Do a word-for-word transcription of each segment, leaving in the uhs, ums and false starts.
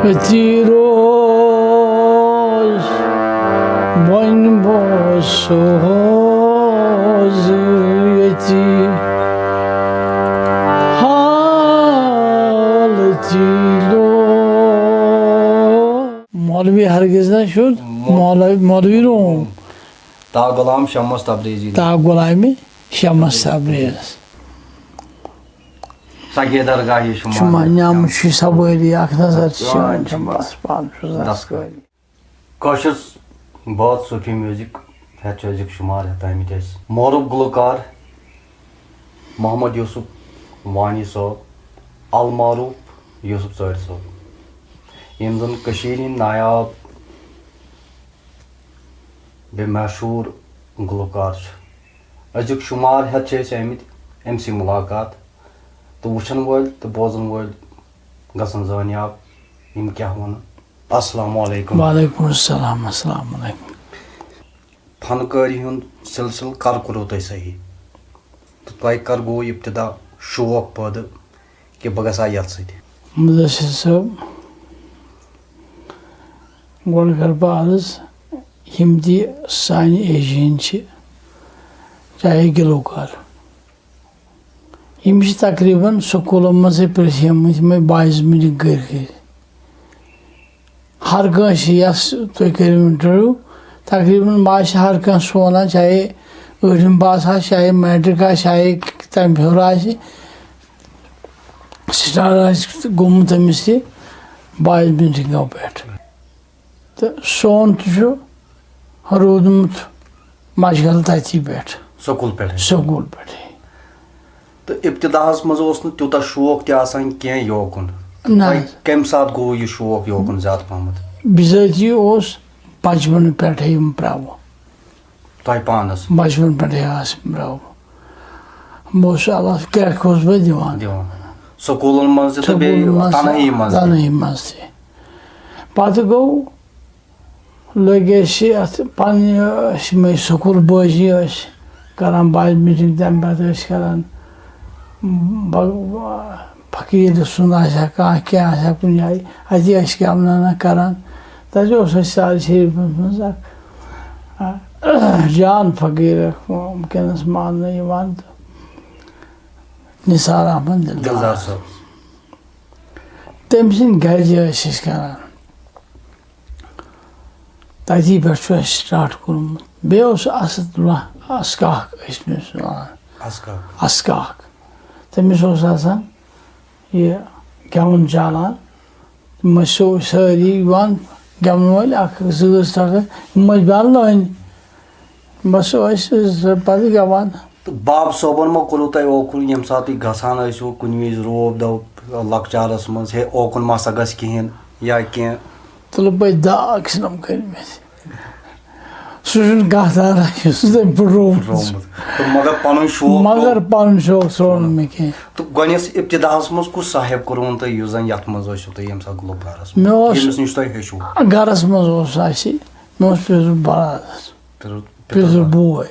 أتی روز وۄنۍ بہٕ سوزٕ ییٚتی حالتی لوگ۔ مولوی ہرگز نہ شد، مول-، مولوی، مولوی روم۔ تا غلام شمس تبریزی۔ تا غلام شمس تبریز۔ سگے درگاہ یہِ شمار۔ شمار نعمت چھُ سوٲری، اکھ نظر چھِ یِوان، یِوان چھِ شمس۔ بس پانہٕ چھُس دس۔ دس کٲلۍ۔ کٲشِر بٲتھ صوٗفی میوٗزک ہٮ۪تھ چھُ أزیُک شمار ہٮ۪تھ آمٕتۍ أسۍ۔ معروٗف گلوکار محمد یوسف وانی صٲب، المعروٗف یوسف ژٲرۍ صٲب، یِم زن کٔشیٖرِ ہٕنٛدۍ نایاب بیٚیہِ مشہوٗر گلوکار چھِ۔ أزیُک شمار ہٮ۪تھ چھِ أسۍ آمٕتۍ أمۍ سٕے مُلاقات، تہٕ وٕچھن وٲلۍ تہٕ بوزن وٲلۍ گژھن زٲنیاب یِم کیٛاہ وَنان۔ السلام علیکم۔ وعلیکم السلام، السلام علیکم۔ فنکٲری ہُنٛد سلسلہٕ کر کوٚروٕ تۄہہِ صحیح؟ تہٕ تۄہہِ کر گوٚو ابتدا شوق پٲدٕ کہِ بہٕ گژھٕ ہا یَتھ سۭتۍ؟ مُدثر صٲب، گۄڈٕ کَرٕ بہٕ عرض، یِم تہِ سانہِ ایجہِ ہِنٛدۍ چھِ، چاہے گلوکار، یِم چھِ تقریباً سکوٗلن منٛزٕے پرٛژھیمٕتۍ یِمَے باعث مِلِک گٔرۍ گٔرۍ۔ ہر کٲنٛسہِ یَس تُہۍ کٔرِو interview، تقریباً ما آسہِ ہر کانٛہہ سونان، چاہے ٲٹھِم پاس آسہِ، چاہے میٹرک آسہِ، چاہے تَمہِ ہیوٚر آسہِ، سٹار آسہِ گوٚمُت تٔمِس تہِ باعث مِلِکو پٮ۪ٹھ۔ تہٕ سون تہِ چھُ روٗدمُت مشغل تٔتھی پٮ۪ٹھ۔ سکوٗل پٮ۪ٹھٕے۔ سکوٗل پٮ۪ٹھٕے۔ تہٕ ابتداہس منٛز اوس نہٕ تیوٗتاہ شوق تہِ آسان کینٛہہ یوکُن۔ نہ۔ تۄہہِ کمہِ ساتہٕ گوٚو یہِ شوق یوکُن زیادٕ پہمتھ؟ بِذٲتی اوس بچپن پٮ۪ٹھے یِم پرٛاوٕ۔ تۄہہِ پانس؟ بچپن پٮ۪ٹھے آس یِم پرٛاوٕ۔ بہٕ اوسُس اللہ کرٛٮ۪کھ اوسُس بہٕ دِوان۔ دِوان۔ سکوٗلن منٛز تہِ تہٕ بیٚیہِ سکوٗلن منٛز تہِ، تنہٲیی منٛز تہِ؟ تنہٲیی منٛز تہِ۔ پتہٕ گوٚو لٔگۍ أسۍ یہِ اَتھ پَنٕنۍ، ٲسۍ یِمَے سکوٗل بٲجی ٲسۍ کَران باج میٖٹِنٛگ، تَمہِ پَتہٕ ٲسۍ کَران بَ-، فقیٖر سُنٛد آسہِ ہا کانٛہہ، کینٛہہ آسہِ ہا کُنہِ جایہِ، اَتی ٲسۍ کیٛاہ وَنان اَتھ کَران۔ تَتہِ اوس اَسہِ سارِ شریٖفَس منٛز اَکھ، آ، جان فقیٖر اَکھ وٕنکیٚنَس ماننہٕ یِوان تہٕ نثار احمد دِلدار۔ دِلدار صٲب۔ تٔمۍ سٕنٛدِ گَرِ ٲسۍ أسۍ کَران۔ تَتی پٮ۪ٹھ چھُ اَسہِ start کوٚرمُت۔ بیٚیہِ اوس اسد اللہ اسکاک ٲسۍ تٔمِس وَنان۔ اسکاک۔ اسکاک۔ تٔمِس اوس آسان یہِ گٮ۪وُن چالان۔ تِم ٲسۍ سو-، سٲری یِوان گٮ۪وَن وٲلۍ، اَکھ، اَکھ، زٕ، زٕ، ترٛےٚ، ترٛےٚ، یِم ٲسۍ بَلہٕ لٲنہِ۔ بَس ٲسۍ زٕ پَتہٕ گٮ۪وان۔ تہٕ باب صٲبن ما کوٚروٕ تۄہہِ اوکُن، ییٚمہِ ساتہٕ تُہۍ گژھان ٲسِو کُنہِ وِزِ روب دَب لۄکچارس منٛز، ہے، اوکُن ما سا گژھِ کِہیٖنۍ یا کینٛہہ؟ تُلہٕ بٔتۍ داغ چھِنَم کٔرمٕتۍ۔ سُہ چھُنہٕ کانٛہہ دانا یُس تٔمۍ پٮ۪ٹھ روومُت۔ روومُت۔ تہٕ مگر پنُن شوق مگر روو۔ پنُن شوق ژوٚل نہٕ مےٚ کینٛہہ۔ تہٕ گۄڈٕنٮ۪تھ ابتداہس منٛز کُس صاحب کوٚروٕ تۄہہِ، یُس زن یتھ منٛز ٲسِو تُہۍ ییٚمہِ ساتہٕ گلوکارس منٛز، مےٚ اوس ییٚمِس نِش تۄہہِ ہیٚچھوٕ؟ گرس منٛز اوس اَسہِ، مےٚ اوس پیٚتُر برادر۔ پیٚتُر، پیٚتُر پیٚتُر برادر۔ بوے۔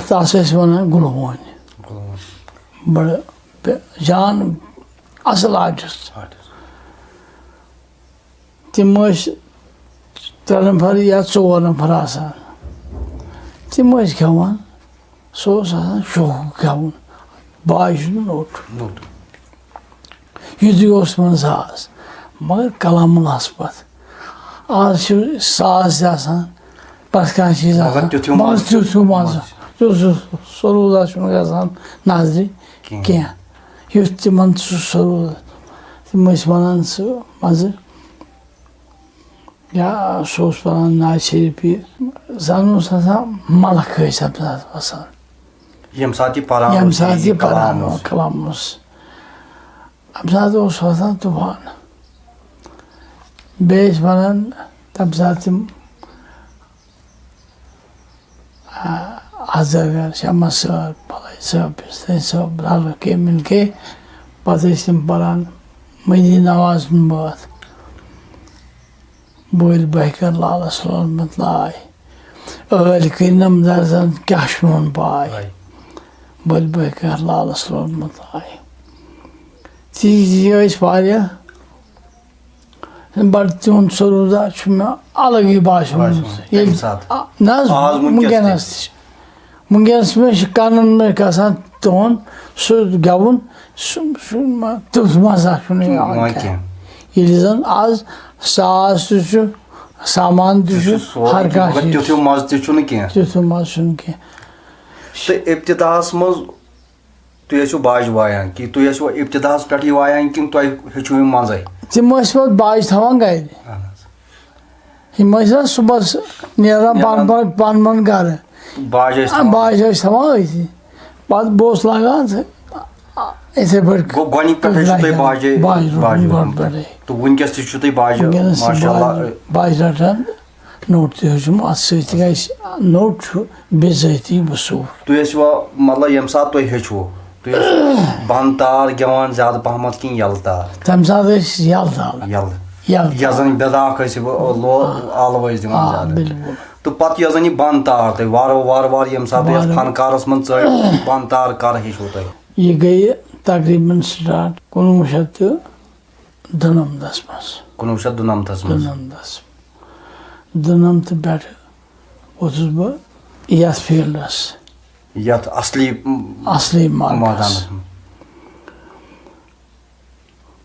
تَس ٲسۍ وَنان گُلہٕ وٲنۍ۔ گُلہٕ وٲنۍ۔ بَڑٕ بے-، جان اَصٕل artist۔ Artist۔ تِم ٲسۍ ترٛےٚ نفر یا ژور نفر آسان۔ تِم ٲسۍ گٮ۪وان۔ سُہ اوس آسان شوقُک گٮ۪وُن۔ باجہِ ہُنٛد نوٚٹ۔ نوٚٹ۔ یُتُے اوس تِمن ساز، مگر کلامُن آسہٕ پتہٕ۔ آز چھُ ساز تہِ آسان، پرٛٮ۪تھ کانٛہہ چیٖز مگر آسان، تیُتھ ہیوٗ مگر مزٕ تیُتھ ہیوٗ مزٕ، مزٕ۔ تیُتھ سُہ سروٗدہ چھُنہٕ گژھان نظرِ کِہیٖنۍ۔ کینٛہہ، یُتھ تِمن سُہ سروٗد۔ تِم ٲسۍ وَنان سُہ مزٕ، یا سُہ اوس وَنان نعتِ شریٖف یہِ، زَن اوس آسان ملخ ٲسۍ اَمہِ ساتہٕ وَسان۔ ییٚمہِ ساتہٕ یہِ پَران ییٚمہِ اوس، ساتہٕ یہِ یہِ کلام پَران اوس۔ اوس، کلام اوس۔ اَمہِ ساتہٕ اوس وَسان طوٗفان۔ بیٚیہِ ٲسۍ وَنان تَمہِ ساتہٕ تِم، آ، اَزرگر، شمس صٲب، پھلٲنۍ صٲب، پِستٲنۍ صٲب، لالہٕ کے مِل کے۔ پَتہٕ ٲسۍ تِم پَران مدنی نواز بٲتھ۔ بٔلۍ بہٕ کَرٕ لالَس لولمُت لاے۔ ٲلۍ کٔرنَم درزَن کیٛاہ چھُ میون پاے۔ آے۔ بٔلۍ بہٕ کَرٕ لالَس لولمُت لاے۔ تِہِنٛدۍ ٲسۍ واریاہ، بَڑٕ تِہُنٛد سرود چھُ مےٚ الگٕے باسیومُت۔ باسیومُت۔ ییٚلہِ تَمہِ ساتہٕ۔ آ، نہ حظ، آز وٕنکیٚس تہِ۔ وٕنکیٚنَس تہِ چھِ۔ وٕنکیٚنَس مےٚ چھِ کَنَن منٛز گژھان تِہُنٛد سُہ گٮ۪وُن، سُہ، سُہ ما-، تیُتھ مَزٕ چھُنہٕ یِوان وۄنۍ کینٛہہ۔ کینٛہہ۔ ییٚلہِ زَن آز ساز تہِ چھُ، سامان تہِ تہِ چھُ، چھُ سورُے ہر کینٛہہ، کانٛہہ مگر چیٖز۔ تیُتھ ہیوٗ مَزٕ تہِ چھُنہٕ کینٛہہ۔ تیُتھ ہیوٗ مَزٕ چھُنہٕ کینٛہہ۔ تہٕ ابتداہَس منٛز تُہۍ ٲسِو باجہِ وایان کہِ تُہۍ ٲسِو ابتداہَس پٮ۪ٹھٕے وایان کِنہٕ تۄہہِ ہیٚچھِو یِم منٛزَے؟ تِم ٲسۍ پَتہٕ باجہِ تھاوان گَرِ۔ اَہَن حظ۔ یِم ٲسۍ آسان صُبحَس نیران پَنُن نیران۔ پَنُن، پَنُن گَرٕ۔ باجہِ ٲسۍ آ، تھاوان۔ باجہِ ٲسۍ تھاوان أتھی۔ پَتہٕ بہٕ اوسُس لاگان تہٕ، آ، یِتھَے پٲٹھۍ گوٚو گۄڈٕنِکۍ پٮ۪ٹھَے چھُو تۄہہِ باجہِ، باجہِ روٚٹمُت باجہِ گۄڈٕ روٚٹمُت۔ پٮ۪ٹھَے۔ تہٕ وٕنکیٚس تہِ چھُو تۄہہِ باجہِ، وٕنکیٚنَس چھِ ماشاء اللہ۔ باجہِ، باجہِ رَٹان۔ نوٚٹ تہِ ہیوٚچھُم اَتھ سۭتۍ، تِکیٛازِ نوٚٹ چھُ بِذٲتی وصوٗل۔ تُہۍ ٲسِوا، مطلب، ییٚمہِ ساتہٕ تُہۍ ہیٚچھوٕ، تُہۍ ٲسِو بَن تار گٮ۪وان زیادٕ پَہمَتھ کِنہٕ یَلہٕ تار؟ تَمہِ ساتہٕ ٲسۍ یَلہٕ تار۔ یَلہٕ۔ یَلہٕ یَتھ تار۔ زَن بیداکھ ٲسۍ یہِ لو-، آ۔ آلہٕ ٲسۍ دِوان آ، زیادٕ۔ بِلکُل۔ تہٕ پَتہٕ یۄس زَن یہِ بَن تار تۄہہِ وارٕ وارٕ وارٕ وارٕ ییٚمہِ ساتہٕ تُہۍ یَتھ وارٕ۔ فَنکارَس منٛز ژٲے، بَن تار کَر ہیٚچھوٕ تۄہہِ؟ یہِ گٔیہِ تقریٖباً start کُنوُہ شیٚتھ تہٕ دُنَمتَس منٛز۔ کُنوُہ شیٚتھ دُنَمتَس منٛز۔ دُنَمتَس۔ دُنَمتہٕ پٮ۪ٹھٕ ووتُس بہٕ یَتھ فیٖلڈَس۔ یَتھ اَصلی اَصلی مارکَس۔ مٲدانَس منٛز۔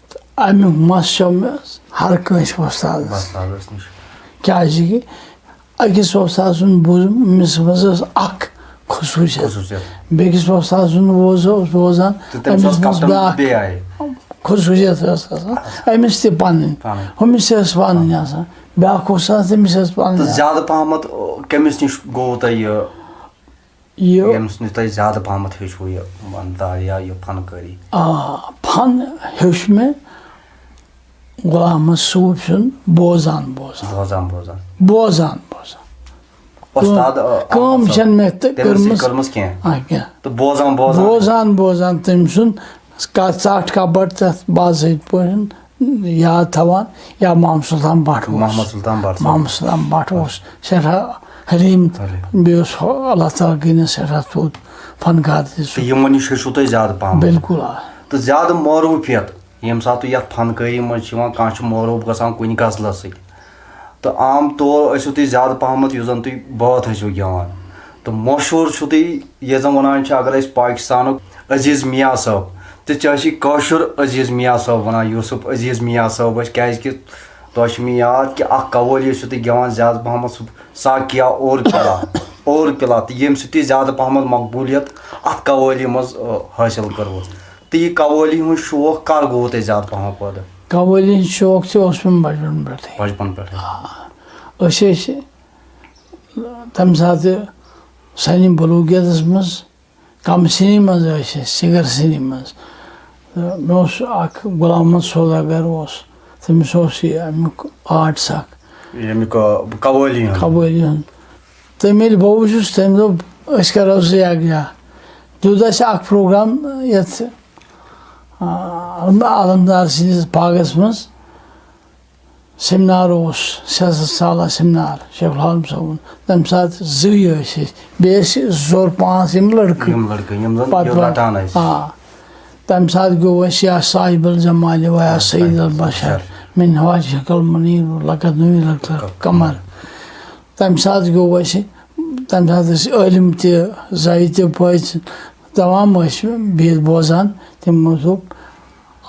تہٕ اَمیُک مَس چھُ مےٚ ہر کٲنٛسہِ وۄستادَس۔ وۄستادَس نِش۔ کیٛازِ کہِ أکِس وۄستاد سُنٛد بوٗزُم، أمِس منٛز ٲس اَکھ خصوٗصیت۔ خصوٗصیت۔ بیٚکِس وۄستاد سُنٛد بوز-، اوس بوزان، تہٕ تٔمِس أمِس ٲس منٛز کَپٹَن بیٛاکھ بیٚیہِ آیہِ۔ خصوٗصیت ٲس آسان، أمِس تہِ پَنٕنۍ، پَنٕنۍ۔ ہُمِس تہِ ٲس پَنٕنۍ آسان، بیٛاکھ اوس آسان، تٔمِس ٲس پَنٕنۍ تہٕ آسان۔ زیادٕ پَہمَتھ، آ، کٔمِس نِش گوٚوُ تۄہہِ یہِ، یہِ ییٚمِس نِش تۄہہِ زیادٕ پَہمَتھ ہیٚچھوُ یہِ وَن تار یا یہِ فَنکٲری؟ آ، فَن ہیوٚچھ مےٚ غلام محمد صوٗفۍ سُنٛد بوزان بوزان۔ بوزان بوزان۔ بوزان بوزان۔ وۄستاد، آ، کٲم احمد صٲب۔ چھَنہٕ مےٚ تہِ تٔمِس سۭتۍ کٔرمٕژ۔ کٔرمٕژ کینٛہہ۔ آ، کینٛہہ۔ تہٕ بوزان بوزان۔ بوزان بوزان تٔمۍ سُنٛد کَتھ ژاٹھ کَبَر تَتھ باضٲبطہٕ پٲٹھۍ یاد تھاوان، یا محمد سلطان بٹ اوس۔ محمد سلطان بٹ صٲب۔ محمد سلطان بٹ اوس سٮ۪ٹھاہ حلیٖم، حلیٖم۔ بیٚیہِ اوس اللہ تعالیٰ کٔرِنَس سٮ۪ٹھاہ تھوٚد فنکار تہِ سُہ۔ تہٕ یِمَن نِش ہیٚچھِو تۄہہِ زیادٕ پَہَم۔ بِلکُل، آ۔ تہٕ زیادٕ معروٗفیت ییٚمہِ ساتہٕ تُہۍ یَتھ فنکٲری منٛز چھِ یِوان، کانٛہہ چھُ معروٗف گژھان کُنہِ غزلہٕ سۭتۍ، تہٕ عام طور ٲسِو تُہۍ زیادٕ پَہمَتھ یُس زَن تُہۍ بٲتھ ٲسِو گٮ۪وان۔ تہٕ مشہوٗر چھُ تُہۍ، ییٚلہِ زَن وَنان چھِ، اگر أسۍ پاکِستانُک عزیٖز مِیاں صٲب، تہٕ ژےٚ ٲسی کٲشُر عزیٖز مِیاں صٲب وَنان، یوٗسُف عزیٖز مِیاں صٲب ٲسۍ، کیٛازِکہِ تۄہہِ چھُ مےٚ یاد کہِ اَکھ قوٲلی ٲسِو تُہۍ گٮ۪وان زیادٕ پَہمَتھ، سُہ ساقیا اور پِلا، اور پِلا، تہٕ ییٚمہِ سۭتۍ تُہۍ زیادٕ پَہمَتھ مقبوٗلیت اَتھ قوٲلی منٛز، آ، حٲصِل کٔروٕ۔ تہٕ یہِ قوٲلی ہُنٛد شوق کر گوٚوُ تۄہہِ زیادٕ پَہَم پٲدٕ؟ قوٲلی ہُنٛد شوق تہِ اوس مےٚ بَچپَن پٮ۪ٹھٕے۔ بَچپَن پٮ۪ٹھٕے۔ آ۔ أسۍ ٲسۍ تَمہِ ساتہٕ سانہِ بلوغیتَس منٛز کَم سِنی منٛز ٲسۍ أسۍ، سِنگر سِنی منٛز۔ تہٕ مےٚ اوس اَکھ غلام محمد سوداگر اوس، تٔمِس اوس یہِ اَمیُک آرٹس اَکھ۔ ییٚمیُک، آ، قوٲلی ہُنٛد۔ قوٲلی ہُنٛد۔ تٔمۍ ییٚلہِ بہٕ وٕچھُس، تٔمۍ دوٚپ، "أسۍ کَرو زٕ یَکجاہ۔" دیُت اَسہِ اَکھ پروگرام یَتھ، آ، عالمدار سٕنٛدِس باغَس منٛز۔ سیمنار اوس، سیاست سالہ سیمنار، شیخ العالم صٲبُن۔ تَمہِ ساتہٕ زٕے ٲسۍ أسۍ، بیٚیہِ ٲسۍ زٕ ژور پانٛژھ یِم لٔڑکہٕ۔ یِم لٔڑکہٕ، یِم زَن پَتہٕ یہِ وۄنۍ رَٹان ٲسۍ۔ آ، تَمہِ ساتہٕ گوٚو اَسہِ یا صاحب الجمال و یا آ، سید البشر، البشر۔ من خواجہ شکل منیر و لقد نوی لقد قمر۔ تَمہِ ساتہٕ گوٚو اَسہِ، تَمہِ ساتہٕ ٲسۍ عٲلِم تہِ، زَوِ تہِ، پٔژھۍ تمام ٲسۍ بِہِتھ بوزان۔ تِمو دوٚپ،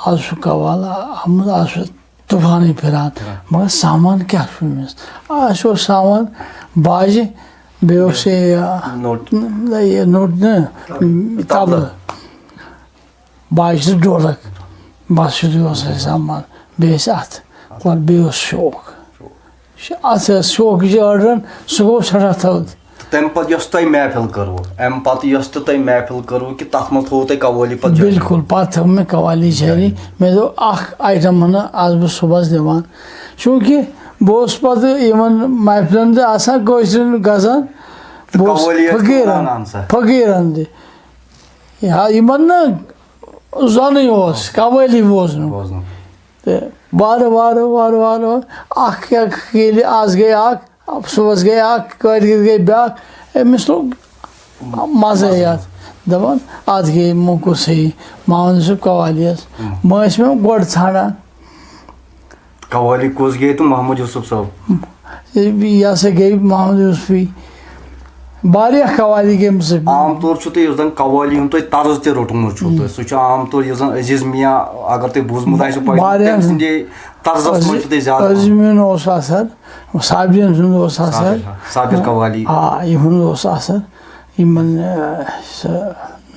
"آز چھُ قوال آمُت، آز چھُ طوفانٕے پھِران۔" پھِران۔ مگر سامان کیٛاہ چھُ أمِس؟ اَسہِ اوس سامان باجہِ، بیٚیہِ اوس یہِ، نوٚٹ۔ یہِ نوٚٹ نہٕ، طبلہٕ۔ طبلہٕ۔ باجہِ تہٕ ڈولک۔ بس یُتُے اوس اَسہِ سامان۔ بیٚیہِ ٲسۍ اَتھ، اور بیٚیہِ اوس شوق۔ شوق۔ اَتھ ٲس شوقٕچ أڑ رَن، سُہ گوٚو سٮ۪ٹھاہ تھٔد۔ تہٕ تَمہِ پَتہٕ یۄس تۄہہِ محفِل کٔروٕ، اَمہِ پَتہٕ یۄس تہِ تۄہہِ محفِل کٔروٕ، کہِ تَتھ منٛز تھوٚوُ تۄہہِ قوالی پَتہٕ جٲری؟ بِلکُل، پَتہٕ تھٲو مےٚ قوالی جٲری۔ جٲری۔ مےٚ دوٚپ، اَکھ آیٹَم ہنا آسہٕ بہٕ صُبحَس دِوان۔ چوٗنٛکہِ بہٕ اوسُس پَتہٕ یِمَن محفِلَن تہِ آسان کٲشرٮ۪ن گژھان، تہٕ بہٕ اوسُس قوالی ٲسۍ فقیٖرَن، وَنان سا۔ فقیٖرَن تہِ۔ یا یِمَن نہٕ زَنٕے اوس قوالی بوزنُک۔ بوزنُک۔ تہٕ وارٕ وارٕ، وارٕ وارٕ، وارٕ اَکھ اَکھ ییٚلہِ آز گٔے اَکھ، صُبحَس گٔے اَکھ، کٲلۍ کٮ۪تھ گٔے بیٛاکھ، أمِس لوٚگ مَزَے یَتھ۔ دَپان، اَتھ گٔیے موٚکُر صحیح، محمد یوسف قوالی یَس۔ مٔنٛزۍ ٲسۍ مےٚ گۄڈٕ ژھانٛڈان۔ قوالی کُس گٔیے تہٕ محمد یوسف صٲب؟ یہِ ہسا گٔے محمد یوسفی۔ واریاہ قوالی گٔمژٕ۔ عام طور چھُ تۄہہِ یُس زَن قوالی ہُنٛد تۄہہِ طرز تہِ روٚٹمُت چھُ تۄہہِ، سُہ چھُ عام طور یُس زَن عزیٖز میاں، اگر تۄہہِ بوٗزمُت آسہِ پَرِ، واریاہ۔ تٔمۍ سٕنٛدے طرزَس منٛز چھُ تۄہہِ زیادٕ پَہَم۔ عزیٖز میون اوس اثر، صابرین ہُنٛد اوس اثر۔ صابر، ہاں، صابر قوالی۔ آ، یِہُنٛد اوس اثر۔ یِمَن، آ، سُہ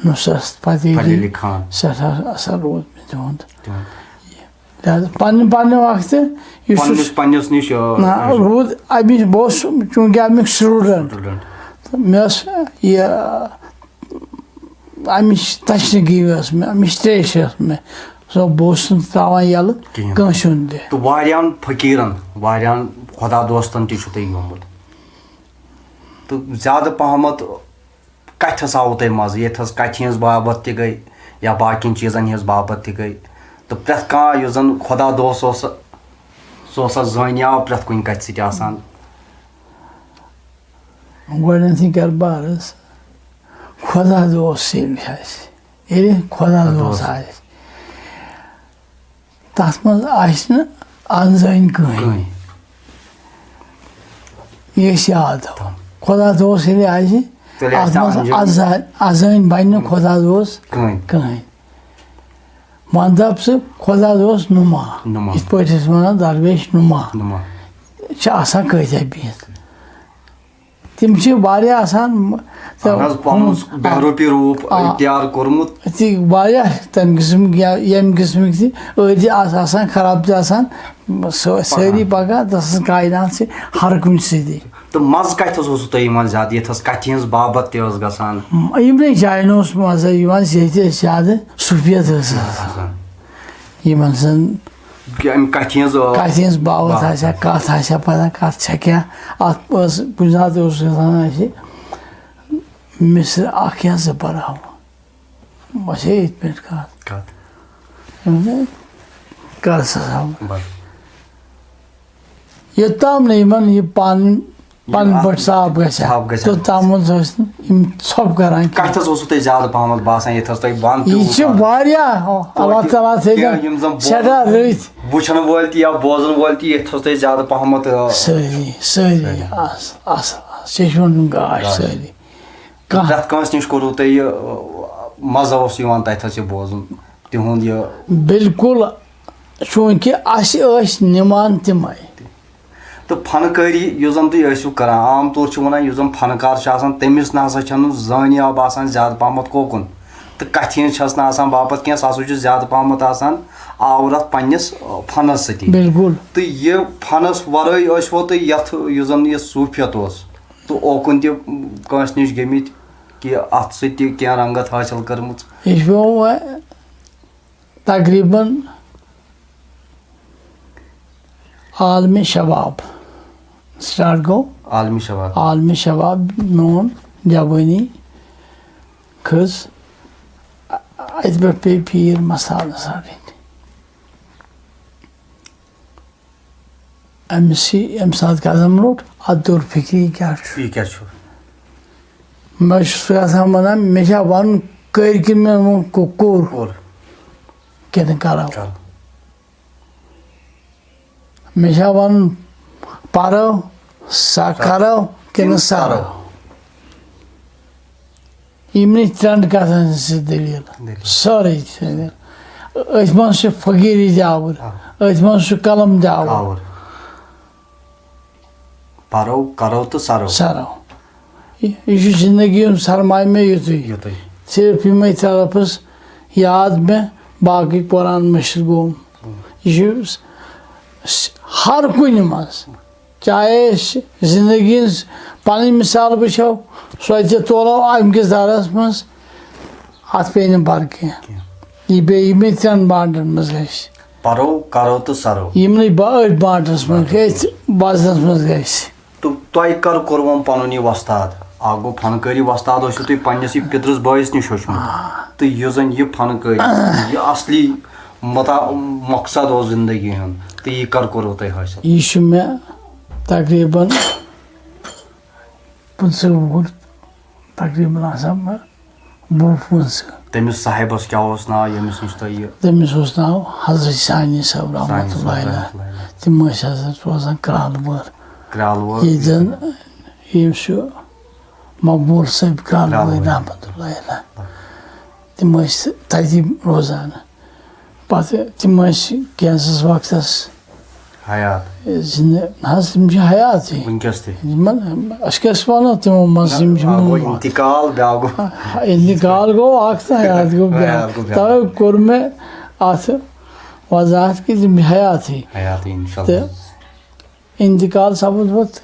نُصرت فتح علی، فتح علی خان۔ سٮ۪ٹھاہ اثر روٗد مےٚ تِہُنٛد۔ تِہُنٛد۔ لہذا پننہِ پننہِ وقتہٕ یُس یُس پننِس، پننِس نِش، آ، نہ، یُس روٗد اَمِچ، بہٕ اوسُس چوٗنٛکہِ اَمیُک student۔ Student۔ تہٕ مےٚ ٲس یہِ، اَمِچ تشنگی ٲس مےٚ، اَمِچ تریش ٲس مےٚ۔ سو بہٕ اوسُس نہٕ ترٛاوان یَلہٕ کِہیٖنۍ۔ کٲنٛسہِ ہُنٛد تہِ۔ تہٕ واریاہَن فقیٖرَن، واریاہَن خۄدا دوستَن تہِ چھُ تۄہہِ گیوٚمُت۔ تہٕ زیادٕ پَہمَتھ کَتھَس آوُ تۄہہِ مَزٕ؟ ییٚتہِ حظ کَتھِ ہِنٛز بابت تہِ گٔے یا باقیَن چیٖزَن ہِنٛز بابت تہِ گٔے۔ تہٕ پرٛٮ۪تھ کانٛہہ یُس زَن خۄدا دوست اوس، سُہ اوس اَتھ زٲنۍ آو پرٛٮ۪تھ کُنہِ کَتھِ سۭتۍ آسان۔ گۄڈٕنیتھٕے کَرٕ بہٕ عرض، خۄدا دوست ییٚلہِ آسہِ، ییٚلہِ خۄدا دوست آسہِ، تَتھ منٛز آسہِ نہٕ اَنزٲنۍ کٕہٕنۍ۔ کٕہٕنۍ۔ یہِ أسۍ یاد تھاوو۔ خۄدا دوست ییٚلہِ آسہِ، تیٚلہِ آسہِ اَتھ منٛز اَنزٲنۍ۔ اَزا-، اَزٲنۍ بَنہِ نہٕ خۄدا دوست کٕہٕنۍ۔ کٕہٕنۍ۔ وۄنۍ دَپ ژٕ، خۄدا دوست نُما۔ نُما۔ یِتھ پٲٹھۍ ٲسۍ وَنان، درویش نُما۔ نُما۔ چھِ آسان کۭتیٛاہ بِہِتھ۔ تِم چھِ واریاہ آسان، م-، تہٕ اہن حظ، پنُن ہُم-، بہروپی روٗپ آ۔ اختیار کوٚرمُت۔ تہِ واریاہ تَمہِ قٕسمٕکۍ یا ییٚمہِ قٕسمٕکۍ تہِ أڑۍ تہِ آس-، آسان، خراب تہِ آسان، سٲ-، سٲری پَکان۔ پَکان تَس سٕنٛز کاینات چھِ ہر کُنہِ سۭتی۔ تہٕ مَزٕ کَتہِ حظ اوسوٕ تۄہہِ یِوان زیادٕ، یَتھ حظ کَتھِ ہِنٛز بابت تہِ ٲس گژھان؟ یِمنٕے جاین اوس مَزٕ یِوان، ییٚتہِ أسۍ زیادٕ صوٗفیت ٲس آسان۔ آسان۔ یِمن زَن کہِ اَمہِ کَتھِ ہِنٛز، آ، کَتھِ ہِنٛز باوَتھ بابت۔ آسہِ ہا، کَتھ آسہِ ہا پَتہ، کَتھ چھےٚ کیٛاہ، اَتھ ٲس کُنہِ ساتہٕ اوس گژھان اَسہِ مِصرٕ اَکھ یا زٕ پَرہاو، بَس ہے یِتھ پٲٹھۍ کَتھ۔ کَتھ۔ کَر سا سَمٕجھ۔ بَس۔ یوٚتام نہٕ یِمَن یہِ پَن پَنٕنۍ پٲٹھۍ صاف گژھِ ہا، صاف گژھِ ہا۔ توٚتام حظ ٲسۍ نہٕ یِم ژھۄپہٕ کران کینٛہہ۔ کَتھ حظ اوسوٕ تۄہہِ زیادٕ پَہمَتھ باسان، ییٚتہِ حظ تۄہہِ وَن تہِ یہِ چھِ اوس؟ واریاہ، توتہِ اللہ تعالیٰ تھٲیِن کینٛہہ یِم زَن بوزُن، سٮ۪ٹھاہ رٕتۍ۔ وٕچھَن وٲلۍ تہِ یا بوزَن وٲلۍ تہِ، ییٚتہِ حظ تۄہہِ زیادٕ پَہمَتھ، آ، سٲری، سٲری، اَصٕل، اَصٕل، اَصٕل، شیشوَن ہُنٛد گاش گاش۔ سٲری۔ کانٛہہ پرٛٮ۪تھ کٲنٛسہِ نِش کوٚروٕ تۄہہِ یہِ، آ، مَزٕ اوس یِوان تَتہِ حظ یہِ بوزُن، تِہُنٛد یہِ۔ بالکل۔ چوٗنٛکہِ اَسہِ ٲسۍ نِوان تِمَے۔ تہٕ فنکٲری یُس زَن تُہۍ ٲسِو کَران، عام طور چھِ وَنان یُس زَن فنکار چھُ آسان، تٔمِس نہ سا چھَنہٕ زٲنیاب آسان زیادٕ پَہمَتھ کوکُن، تہٕ کَتھِ ہِنٛز چھَس نہٕ آسان باپَتھ کینٛہہ، سُہ ہسا چھُ زیادٕ پَہمَتھ آسان آوُر اَتھ پنٛنِس، آ، فنَس سۭتی۔ بالکل۔ تہٕ یہِ فنَس وَرٲے ٲسۍ وُ تُہۍ یَتھ یُس زَن یہِ صوٗفیت اوس تہٕ اوکُن تہِ کٲنٛسہِ نِش گٔمٕتۍ کہِ اَتھ سۭتۍ تہِ کینٛہہ رنٛگت حٲصِل کٔرمٕژ؟ یہِ چھُ پیوٚمُت وۄنۍ تقریٖباً عالمِ شباب۔ Start گوٚو عالمِ شباب۔ عالمِ شباب، میون جوٲنی کھٔژ، اَتہِ پٮ۪ٹھ پیٚیہِ پیٖر مستانَس رَٹٕنۍ۔ أمِس یہِ ییٚمہِ ساتہٕ قدم روٚٹ، اَتھ دوٚر فِکرِ، یہِ کیٛاہ چھُ؟ یہِ کیٛاہ چھُ؟ مےٚ چھُس یَژھان وَنان، مےٚ چھا وَنُن کٔرۍ کِنہٕ مےٚ ووٚن کُ-، کوٚر؟ کوٚر۔ کِنہٕ کَرو؟ کَرو۔ مےٚ چھا وَنُن پَرو، سا سا کَرو کِنہٕ کِنہٕ سَرو؟ سَرو؟ یِمنٕے ترٛٮ۪ن کَتھَن ہٕنٛز چھِ دٔلیٖل۔ دٔلیٖل۔ سٲرٕے چھِ دٔلیٖل۔ أتھۍ منٛز چھُ فقیٖری تہِ آوُر، آ۔ أتھۍ منٛز چھُ قلم تہِ آوُر۔ آوُر۔ پَرو، کَرو تہٕ سَرو۔ سَرو۔ یہِ، یہِ چھُ زِندگی ہُنٛد سرمایہِ مےٚ یُتُے۔ یُتُے۔ صرف یِمَے طرفَس یاد مےٚ، باقٕے قرآن مٔشِتھ گوٚوُم۔ یہِ چھُ س-، س-، ہر کُنہِ منٛز۔ چاہے أسۍ زندگی ہٕنٛز پنٕنۍ مثال وٕچھو، سۄ تہِ تولو امہِ کِس درس منٛز، اتھ پیٚیہِ نہٕ پرٕ کینٛہہ۔ کینٛہہ۔ یہِ بیٚیہِ یِمے ترٛٮ۪ن بانڈن منٛز گژھِ۔ پرو، کرو تہٕ سرو۔ یِمنٕے با-، أتھۍ بانڈس منٛز گژھِ، وزنس منٛز گژھِ۔ تہٕ تۄہہِ کر کوٚروٕ پنُن یہِ وۄستاد؟ اکھ گوٚو فنکٲری وۄستاد ٲسِو تُہۍ پننِس یہِ پِترِس بٲیِس نِش ہیوٚچھمُت۔ آ۔ تہٕ یُس زن یہِ فنکٲری، یہِ اصلی متا-، مقصد اوس زندگی ہُنٛد، تہٕ یہِ کر کوٚروٕ تۄہہِ حٲصِل؟ یہِ چھُ مےٚ تقریباً پٕنٛژٕہ وُہُر تقریباً آسان مےٚ بہٕ پوٚنٛسہٕ۔ تٔمِس صاحبس کیٛاہ اوس ناو، ییٚمِس نِش تۄہہِ یہِ تٔمِس اوس ناو حضرت ثانی صٲب رحمتہ اللہ علیہ۔ تِم ٲسۍ حضرت روزان کرٛالہٕ وٲر۔ کرٛالہٕ وٲر۔ ییٚتہِ زَن ییٚمِس چھُ مقبوٗل صٲب کرٛالہٕ وٲرۍ رحمتہ اللہ علیہ۔ تِم ٲسۍ تَتی روزان۔ پَتہٕ تِم ٲسۍ کینٛژَس وقتَس حیات۔ زِندٕ، نہ حظ، تِم چھِ حیاتٕے۔ وٕنکیٚس تہِ۔ یِمَن، أسۍ کیٛاہ چھِ وَنان تِمو منٛز، یِم چھِ اَکھ گوٚو موٗد۔ انتقال، بیٛاکھ گوٚو انتقال گوٚو اَکھ تہٕ حیات گوٚو بیٛاکھ۔ حیات گوٚو بیٛاکھ۔ تَوَے کوٚر مےٚ اَتھ وضاحت کہِ تِم چھِ حیاتٕے۔ حیاتٕے، اِنشاء تہٕ اللہ۔ انتقال سپُد پَتہٕ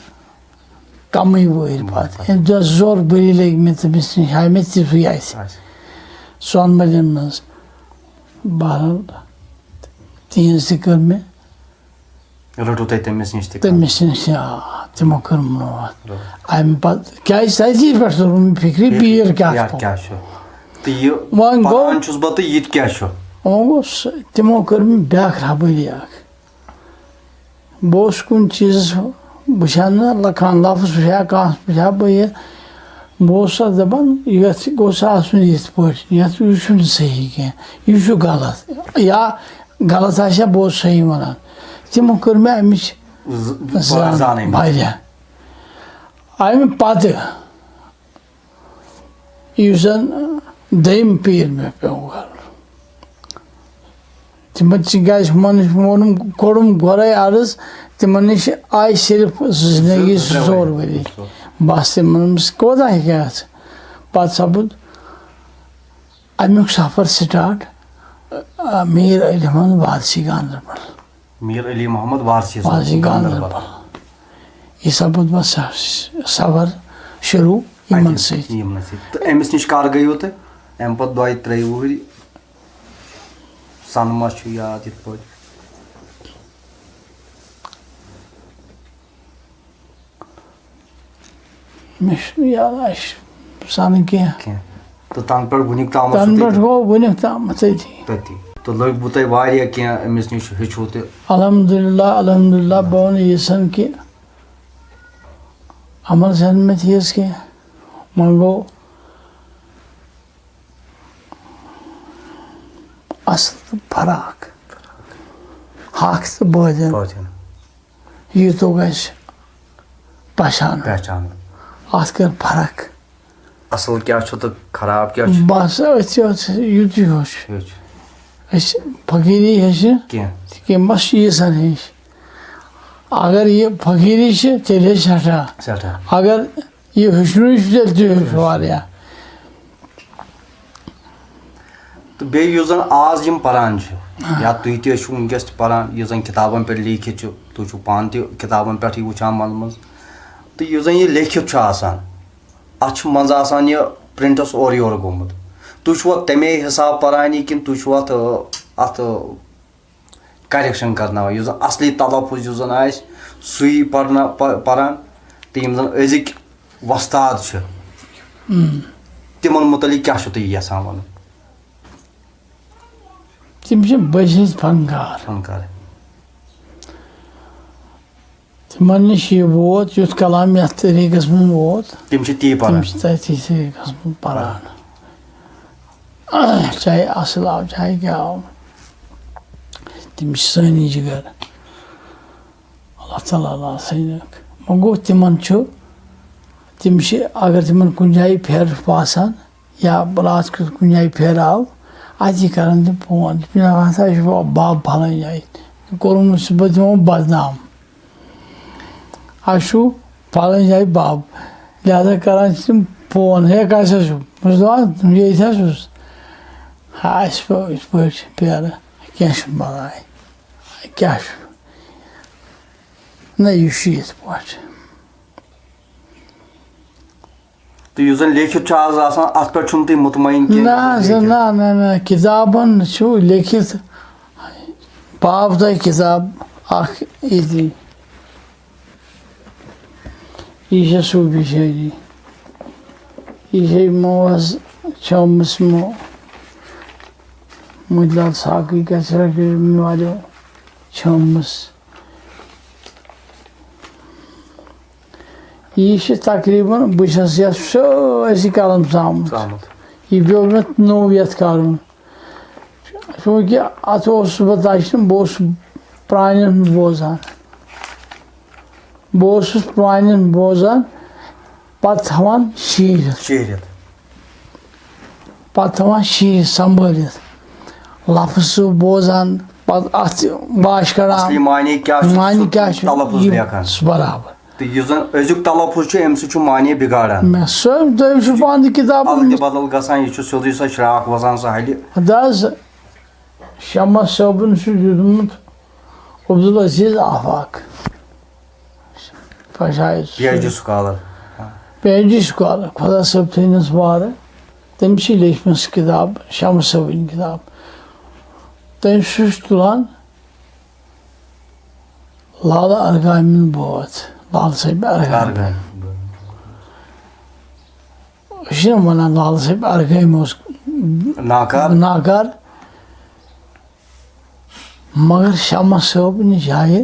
کَمٕے وٕہٕرۍ پَتہٕ۔ ییٚمہِ دۄہ زٕ ژور ؤری لٔگۍ مےٚ تٔمِس نِش، ہاے مےٚ تِژھٕے آسہِ۔ سۄنہٕ مَرگہِ منٛز۔ بہرحال، تِہِنٛز تہِ کٔر مےٚ رٔٹو تۄہہِ تٔمِس نِش تہِ تٔمِس نِش، آ، تِمو کٔر مُلاقات۔ اَمہِ پَتہٕ کیٛازِ تَتی پٮ۪ٹھ توٚر مےٚ فِکرِ، پیٖر کیٛاہ پیٖر چھُ؟ کیٛاہ چھُ؟ تہٕ یہِ وۄنۍ گوٚو پَران چھُس بہٕ تہٕ یہِ تہِ کیٛاہ چھُ؟ وۄنۍ گوٚو سُہ، تِمو کٔر مےٚ بیٛاکھ رہبٔری اَکھ۔ بہٕ اوسُس کُنہِ چیٖزَس وٕچھان نہ، لَکھان لفظ وٕچھِ ہا، کانٛہہ وٕچھِ ہا بہٕ یہِ۔ بہٕ اوسُس اَتھ دَپان، یَتھ گوٚژھ آسُن یِتھ پٲٹھۍ، یَتھ، یہِ چھُنہٕ صحیح کینٛہہ، یہِ چھُ غلط۔ یا غلط آسہِ ہا، بہٕ اوسُس صحیح وَنان۔ تِمو کٔر مےٚ اَمِچ ز- زان زانٕنۍ۔ واریاہ۔ اَمہِ پَتہٕ یُس زَن دوٚیِم پیٖر مےٚ پیوٚو گَرُن، تِمَن تِکیٛازِ ہُمَن نِش ووٚنُم، کوٚرُم گۄڈَے عرض، تِمَن نِش آیہِ صرف زٕ زِندگی، زٕ ژور ؤری۔ بَس، تِمَن دوٚپمَس، کوتاہ ہیٚکہِ اَتھ؟ پَتہٕ سَپُد اَمیُک سفر سٹاٹ، آ، میٖر علی محمد وارسی گاندربل۔ میٖر علی محمد وارسی صٲب، وارسی گاندربل۔ گاندربل۔ یہِ سپُد پَتہٕ س-، سفر شروٗع یِمَن سۭتۍ۔ یِمنٕے سۭتۍ۔ تہٕ أمِس نِش کر گٔیوٕ تُہۍ؟ اَمہِ پَتہٕ دۄیہِ ترٛیٚیہِ وُہٕرۍ؟ سَنہٕ ما چھُ یاد یِتھ پٲٹھۍ؟ مےٚ چھُنہٕ یاد اَسہِ سَنہٕ کینٛہہ۔ کینٛہہ۔ تہٕ تَنہٕ پٮ۪ٹھ وٕنیُک تامَتھ چھُ تَنہٕ تُہۍ پٮ۪ٹھ گوٚو وٕنیُک تامَتھ تٔتی۔ تٔتی۔ تہٕ لٔگۍ بہٕ تۄہہِ واریاہ کینٛہہ أمِس نِش ہیٚچھوٕ تہِ۔ الحمدللہ، الحمدللہ، بہٕ وَنہٕ ییٖژ ہن کہِ عمل چھَنہٕ مےٚ تیٖژ کینٛہہ۔ وۄنۍ گوٚو اَصٕل تہٕ فراق، حق تہٕ بٲطِل، بٲطِل۔ یہِ توٚگ اَسہِ پہچان۔ پہچان۔ اَتھ کٔر فرق۔ اَصٕل کیٛاہ چھُ تہٕ خراب کیٛاہ چھُ؟ بَس أتھۍ یوت، یُتُے یوت چھُ۔ یہِ چھُ أسۍ فقیٖری ہیٚچھ نہٕ کینٛہہ۔ کینٛہہ، بَس ییٖژ ہن ہیٚچھ۔ اگر یہِ فقیٖری چھِ، تیٚلہِ ہیٚچھ سٮ۪ٹھاہ۔ سٮ۪ٹھاہ۔ اگر یہِ ہیٚچھنُے چھُ، تیٚلہِ تہِ ہیٚچھ واریاہ۔ تہٕ بیٚیہِ یُس زَن آز یِم پَران چھِ، یا تُہۍ تہِ ٲسِو وٕنکیٚس تہِ پَران، یُس زَن کِتابَن پٮ۪ٹھ لیٖکھِتھ چھُ، تُہۍ چھِو پانہٕ تہِ کِتابَن پٮ۪ٹھٕے وٕچھان منٛزٕ منٛزٕ۔ تہٕ یُس زَن یہِ لیٚکھِتھ چھُ آسان، اَتھ چھُ منٛزٕ آسان یہِ پِرٛنٹَس اورٕ یورٕ گوٚمُت۔ تُہۍ چھُوا تَمے حِساب پَران یہِ کِنہٕ تُہۍ چھُو اَتھ، اَتھ کَرٮ۪کشَن کَرناوان، یُس زَن اَصلی تَلَفُظ یُس زَن آسہِ، سُے پَرنا-، پَ-، پَران؟ تہٕ یِم زَن أزِکۍ وۄستاد چھِ، تِمَن مُتعلِق کیٛاہ چھُو تُہۍ یَژھان وَنُن؟ تِم چھِ بٔچھِتھ فنکار۔ فنکار۔ تِمن نِش یہِ ووت، یُتھ کلام یَتھ طریٖقس منٛز ووت، تِم چھِ تی تِم پَران۔ چھِ تٔتھی طریٖقس منٛز پَران۔ چاہے اَصٕل آو، چاہے کیٛاہ آو، تِم چھِ سٲنی جِگر۔ اللہ تعالیٰ لاسٲنِکھ۔ وۄنۍ گوٚو، تِمن چھُ، تِم چھِ، اگر تِمن کُنہِ جایہِ پھیرٕ چھُ باسان، یا راتھ کیُتھ کُنہِ جایہِ پھیرٕ آو، اَتی کَرَن تِم فون، دَپان ہسا چھُ بَب پھلٲنۍ جایہِ، کوٚرمُت چھُس بہٕ تِمو بدنام، اَسہِ چھُ پھلٲنۍ جایہِ بَب، لہذا کَران چھِ تِم فون، ہے، کَتہِ حظ چھُ؟ بہٕ چھُس دَپان، ییٚتہِ حظ چھُس۔ ہا، اَسہِ پیوٚو یِتھ پٲٹھۍ پھیرٕ، کینٛہہ چھُنہٕ پَرواے، کیٛاہ چھُ؟ نہ، یہِ چھُ یِتھ پٲٹھۍ۔ تہٕ یُس زَن لیکھِتھ چھُ آز آسان، اَتھ پٮ۪ٹھ چھُنہٕ تُہۍ مطمعین کینٛہہ، نہ یُس زَن سا، لیکھِتھ۔ نہ، نہ، نہ، کِتابَن چھُ لیکھِتھ، پاو تۄہہِ کِتاب اَکھ ییٚتی۔ یہِ چھےٚ صوٗفی شٲعری۔ یہِ چھےٚ یِمو حظ چھٲمٕژ یِمو مُجلال ساقی کیسٹ والیو چھٲمٕژ۔ یہِ چھِ تقریٖباً، بہٕ چھَس یَتھ سٲرسٕے قلم ژامُت۔ ژامُت۔ یہِ پیوٚو مےٚ نوٚو یَتھ کَرُن، چوٗنٛکہِ اَتھ اوسُس بہٕ تَجہِ نہٕ، بہٕ اوسُس پرٛانٮ۪ن ہُنٛد بوزان، بہٕ اوسُس پرٛانٮ۪ن بوزان، پَتہٕ تھاوان شیٖرِتھ۔ شیٖرِتھ۔ پَتہٕ تھاوان شیٖرِتھ سنبھٲلِتھ، لفظ چھُ بوزان، پَتہٕ اَتھ واش کَڑان۔ اصلی معنی کیٛاہ چھُ، معنی سُہ کیٛاہ چھُ، تلفظ یہِ لیکھان۔ چھُ برابر۔ تہٕ یُس زَن أزیُک تلفظ چھُ، اَمہِ سۭتۍ چھُ معنی بِگاڑان۔ مےٚ سۄ تُہۍ چھُو پانہٕ تہِ کِتابَن اَدلہِ منٛز۔ بدل گژھان، یہِ چھُ سیوٚدُے سۄ شرٛاکھ وَسان سۄ ہَلہِ۔ اَدٕ حظ، شمس صٲبُن چھُ لیوٗکھمُت Abdul Aziz Afaq. P H D scholar. P H D scholar, خۄدا صٲب تھٲینَس وارٕ۔ تٔمۍ چھِ لیٖچھمٕژ کِتاب، شمس صٲبٕنۍ کِتاب۔ تٔمۍ سُہ چھُ تُلان لالہٕ ارغامِن بٲتھ، لال صٲبِ ارغام۔ ارغام۔ أسۍ چھِنہ وَنان لال صٲبِ ارغام اوس ناکار۔ ناکار۔ مگر شمس صٲبنہِ جایہِ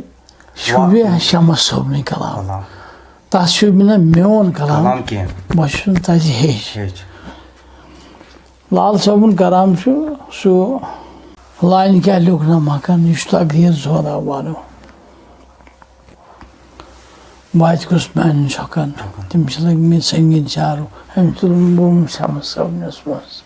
شوٗبہِ واہ۔ شمس صٲبنٕے کلام۔ کلام۔ تَتھ شوٗبہِ نہٕ میون کلام۔ کلام کینٛہہ۔ بہٕ چھُس نہٕ تَتہِ ہیٚچھ۔ ہیٚچھ۔ لال صٲبُن کلام چھُ سُہ لانہِ کیٛاہ لیوٚکھ نہ مکان، یہِ چھُ تقدیٖر زورا وارو۔ واتہِ گوٚژھ میٛانٮ۪ن چھۄکن، تِم چھِ لٔگۍ مٕتۍ سنٛگیٖن چارو، أمۍ تُلُن بوٚم شمس صٲبنِس منٛز۔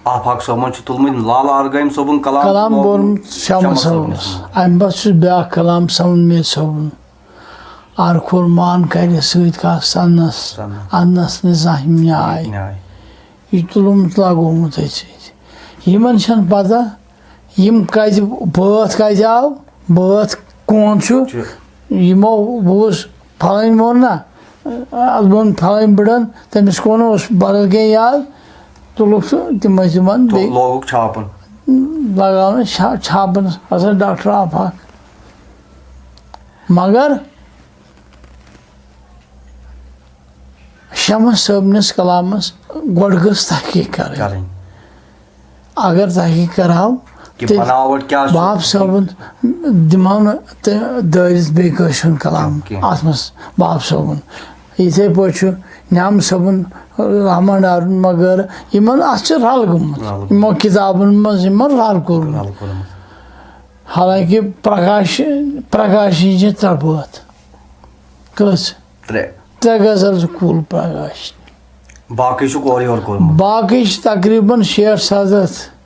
آفاق صٲبن چھُ تُلمُت لال ارغٲمۍ صٲبُن کلام کلام تہٕ بوٚرمُت شمس شمس صٲبنِس۔ صٲبنِس منٛز۔ اَمہِ پتہٕ چھُس بیٛاکھ کلام سمن میر صٲبُن۔ ار کھول مان کرِ سۭتۍ کتھ سنس، سنس۔ انس نہٕ زانٛہہ نیاے۔ نیاے۔ یہِ تُلمُت لگومُت أتھۍ سۭتۍ۔ یِمن چھَنہٕ پتہ یِم کتہِ، بٲتھ کتہِ آو، بٲتھ کون چھُ۔ چھُ۔ یِمو بوٗز فلٲنۍ ووٚن نہ، اَتھ ووٚن فلٲنۍ بٕڑن، تٔمِس کون اوس بدل کینٛہہ یاد، تُلُکھ سُہ تِمے تِمن تو بیٚیہِ لوگُکھ چھاپُن۔ لگاونہٕ چھا-، چھاپنس ہسا ڈاکٹر آفاق۔ مگر شمس صٲبنِس کلامس گۄڈٕ گٔژھ تحقیٖق کرٕنۍ۔ کرٕنۍ۔ اگر تحقیٖق کرہاو، کہِ تیٚلہِ بناوٹ کیٛاہ چھُ؟ باب صٲبُن دِمہو نہٕ تہٕ دٲرِتھ بیٚیہِ کٲنٛسہِ ہُنٛد کلام کینٛہہ۔ اتھ منٛز باب صٲبُن۔ یِتھے پٲٹھۍ چھُ نیام صٲبُن، رحمان ڈارُن مگر یِمن اتھ چھُ رل گوٚمُت۔ رل گوٚمُت۔ یِمو کِتابن منٛز یِمن رل کوٚرمُت۔ رل کوٚرمُت۔ حالانکہ پرکاش، پرکاشِنۍ چھِ ترٛےٚ بٲتھ۔ کٔژ؟ ترٛےٚ۔ ترٛےٚ غزل زٕ کُل پرکاش۔ باقٕے چھُکھ اورٕ یورٕ کوٚرمُت۔ باقٕے چھِ تقریباً شیٹھ ستتھ۔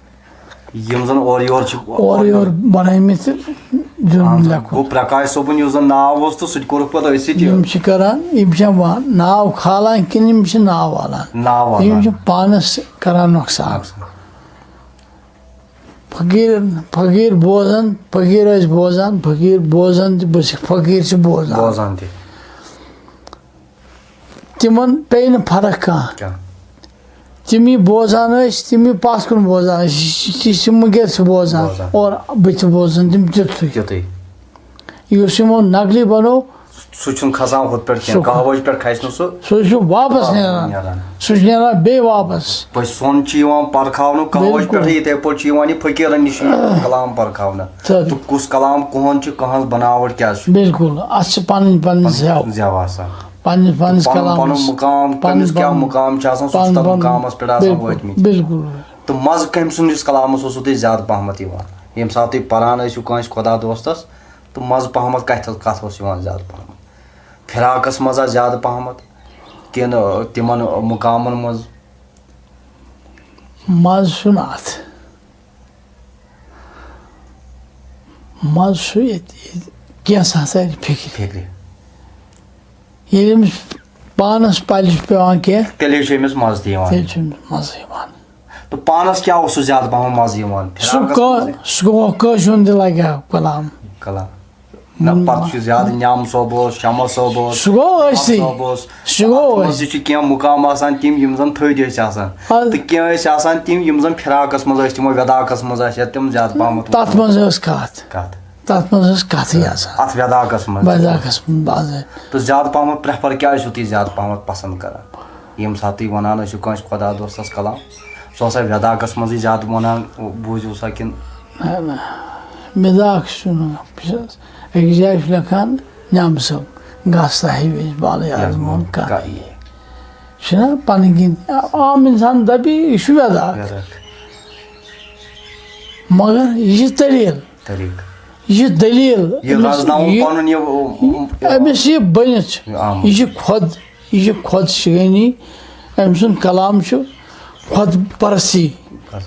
یِم زن اورٕ یورٕ چھِ اورٕ یورٕ بنٲومٕتۍ تہٕ دیُن اہن سا۔ لیکھُن۔ گوٚو پرکاش صٲبُن یُس زن ناو اوس تہٕ سُہ تہِ کوٚرُکھ پتہٕ أتھۍ سۭتۍ یہِ۔ یِم چھِ کران، یِم چھِ وا-، ناو کھالان کِنہٕ یِم چھِ ناو والان؟ ناو والان۔ یِم چھِ پانس کران نۄقصان۔ نۄقصان۔ فقیٖر، فقیٖر بوزان، فقیٖر ٲسۍ بوزان، فقیٖر بوزان تہِ، بہٕ چھُس فقیٖر چھِ بوزان۔ بوزان تہِ۔ تِمن پیٚیہِ نہٕ فرق کانٛہہ۔ کانٛہہ۔ تِم یہِ بوزان ٲسۍ، تِم یہِ پتھ کُن بوزان ٲسۍ، یہِ چھِ وٕنکیٚس تہِ بوزان۔ بوزان۔ اور بہٕ تہِ بوزان تِم تیُتھُے۔ تیُتھُے۔ یُس یِمو نقلی بنوو، سُہ چھُنہٕ کھسان ہُتھ پٮ۪ٹھ کینٛہہ، سُہ کہوٲجۍ پٮ۪ٹھ کھسہِ نہٕ سُہ۔ سُہ چھُ واپس واپس نیران۔ نیران۔ سُہ چھُ نیران بیٚیہِ واپس۔ پٔژھۍ سۄن چھُ یِوان پرکھاونہٕ کہوٲجۍ بِلکُل۔ پٮ۪ٹھٕے، یِتھے پٲٹھۍ چھُ یِوان یہِ فقیٖرن نِش یہِ کلام پرکھاونہٕ۔ سٲری۔ تہٕ کُس کلام کُہُنٛد چھُ، کٕہٕنٛز بناوٹ کیٛاہ چھُ؟ بِلکُل، اتھ چھِ پنٕنۍ پنٕنۍ زٮ۪و۔ زٮ۪و آسان۔ پنٕنۍ پنٕنۍ پنُن پنُن کلامس۔ مقام، پنُن کٔمِس کیٛاہ پنُن۔ مقام چھُ آسان، سُہ چھُ پنُن تتھ پنُن۔ مقامس پٮ۪ٹھ آسان بِلکُل، وٲتمٕتۍ۔ بِلکُل۔ تہٕ مزٕ کٔمۍ سٕنٛدِس کلامس اوسوٕ تۄہہِ زیادٕ پہمتھ یِوان؟ ییٚمہِ ساتہٕ تُہۍ پران ٲسِو کٲنٛسہِ خۄدا دوستس، تہٕ مزٕ پہمتھ کتھ، کتھ اوس یِوان زیادٕ پہمتھ؟ فراقس منٛز آ زیادٕ پہمتھ کِنہٕ تِمن مقامن منٛز؟ مزٕ چھُنہٕ اتھ۔ مزٕ چھُ ییٚتہِ، ییٚتہِ کینٛژھا ژَلہِ فِکرِ۔ فِکرِ۔ ییٚلہِ أمِس پانس پلہِ چھُ پٮ۪وان کینٛہہ، تیٚلے چھُ أمِس مزٕ تہِ یِوان۔ تیٚلہِ چھُ أمِس مزٕ یِوان۔ تہٕ پانس کیٛاہ اوس سُہ زیادٕ پہم مزٕ یِوان؟ سُہ فراقس کٲ-، منٛزٕے؟ سُہ گوٚو کٲشُر تہِ لگہِ ہا کلام۔ کلام۔ نہ، ووٚن پتہٕ ما؟ چھُ زیادٕ نیام صٲب اوس، شمس صٲب اوس، سُہ گوٚو محمد ٲسٕے۔ صٲب اوس۔ سُہ گوٚو اَتھ منٛز ٲسٕے۔ تہِ چھِ کینٛہہ مقام آسان تِم، یِم زن تھٔدۍ ٲسۍ آسان۔ اَدٕ تہٕ کینٛہہ ٲسۍ آسان تِم، یِم زن فراقس منٛز ٲسۍ، تِمو وِداقس منٛز آسہِ یا تِم زیادٕ پہمتھ تَتھ منٛز ٲس کتھ۔ کَتھ۔ تَتھ منٛز ٲس کتھٕے آسان۔ اَتھ وِداقس منٛز۔ وِداقس منٛز، بَس۔ تہٕ زیادٕ پہمتھ prefer کیٛازِ چھِو تُہۍ زیادٕ پہمتھ پسنٛد کران؟ ییٚمہِ ساتہٕ تُہۍ ونان ٲسِو کٲنٛسہِ خۄدا دوستس کلام، سُہ اوسا وِداقس منٛزٕے زیادٕ ونان، بوٗزِو سا کِنہٕ؟ نہ، نہ۔ وِداق چھُنہٕ، بہٕ چھُس أکِس جایہِ چھُ لیکھان، نیام صٲب، گژھ تہٕ ہے وِزِ بالٕے یَتھ آزمون منٛز کَتھ۔ کَتھ۔ چھُنہ پَنٕنۍ کِنۍ عام اِنسان دَپہِ، یہِ چھُ وٮ۪داکھ۔ وٮ۪داکھ۔ مگر یہِ چھِ دٔلیٖل۔ طریٖقہٕ۔ یہِ چھِ دٔلیٖل۔ یہِ أمِس رَزناوُن یہِ، پَنُن یہِ، یہِ، أمِس یہِ بٔنِتھ چھُ۔ آمُت۔ یہِ چھِ خۄد، یہِ چھِ خۄد شِگٲنی۔ أمۍ سُنٛد کلام چھُ خۄد پرستی۔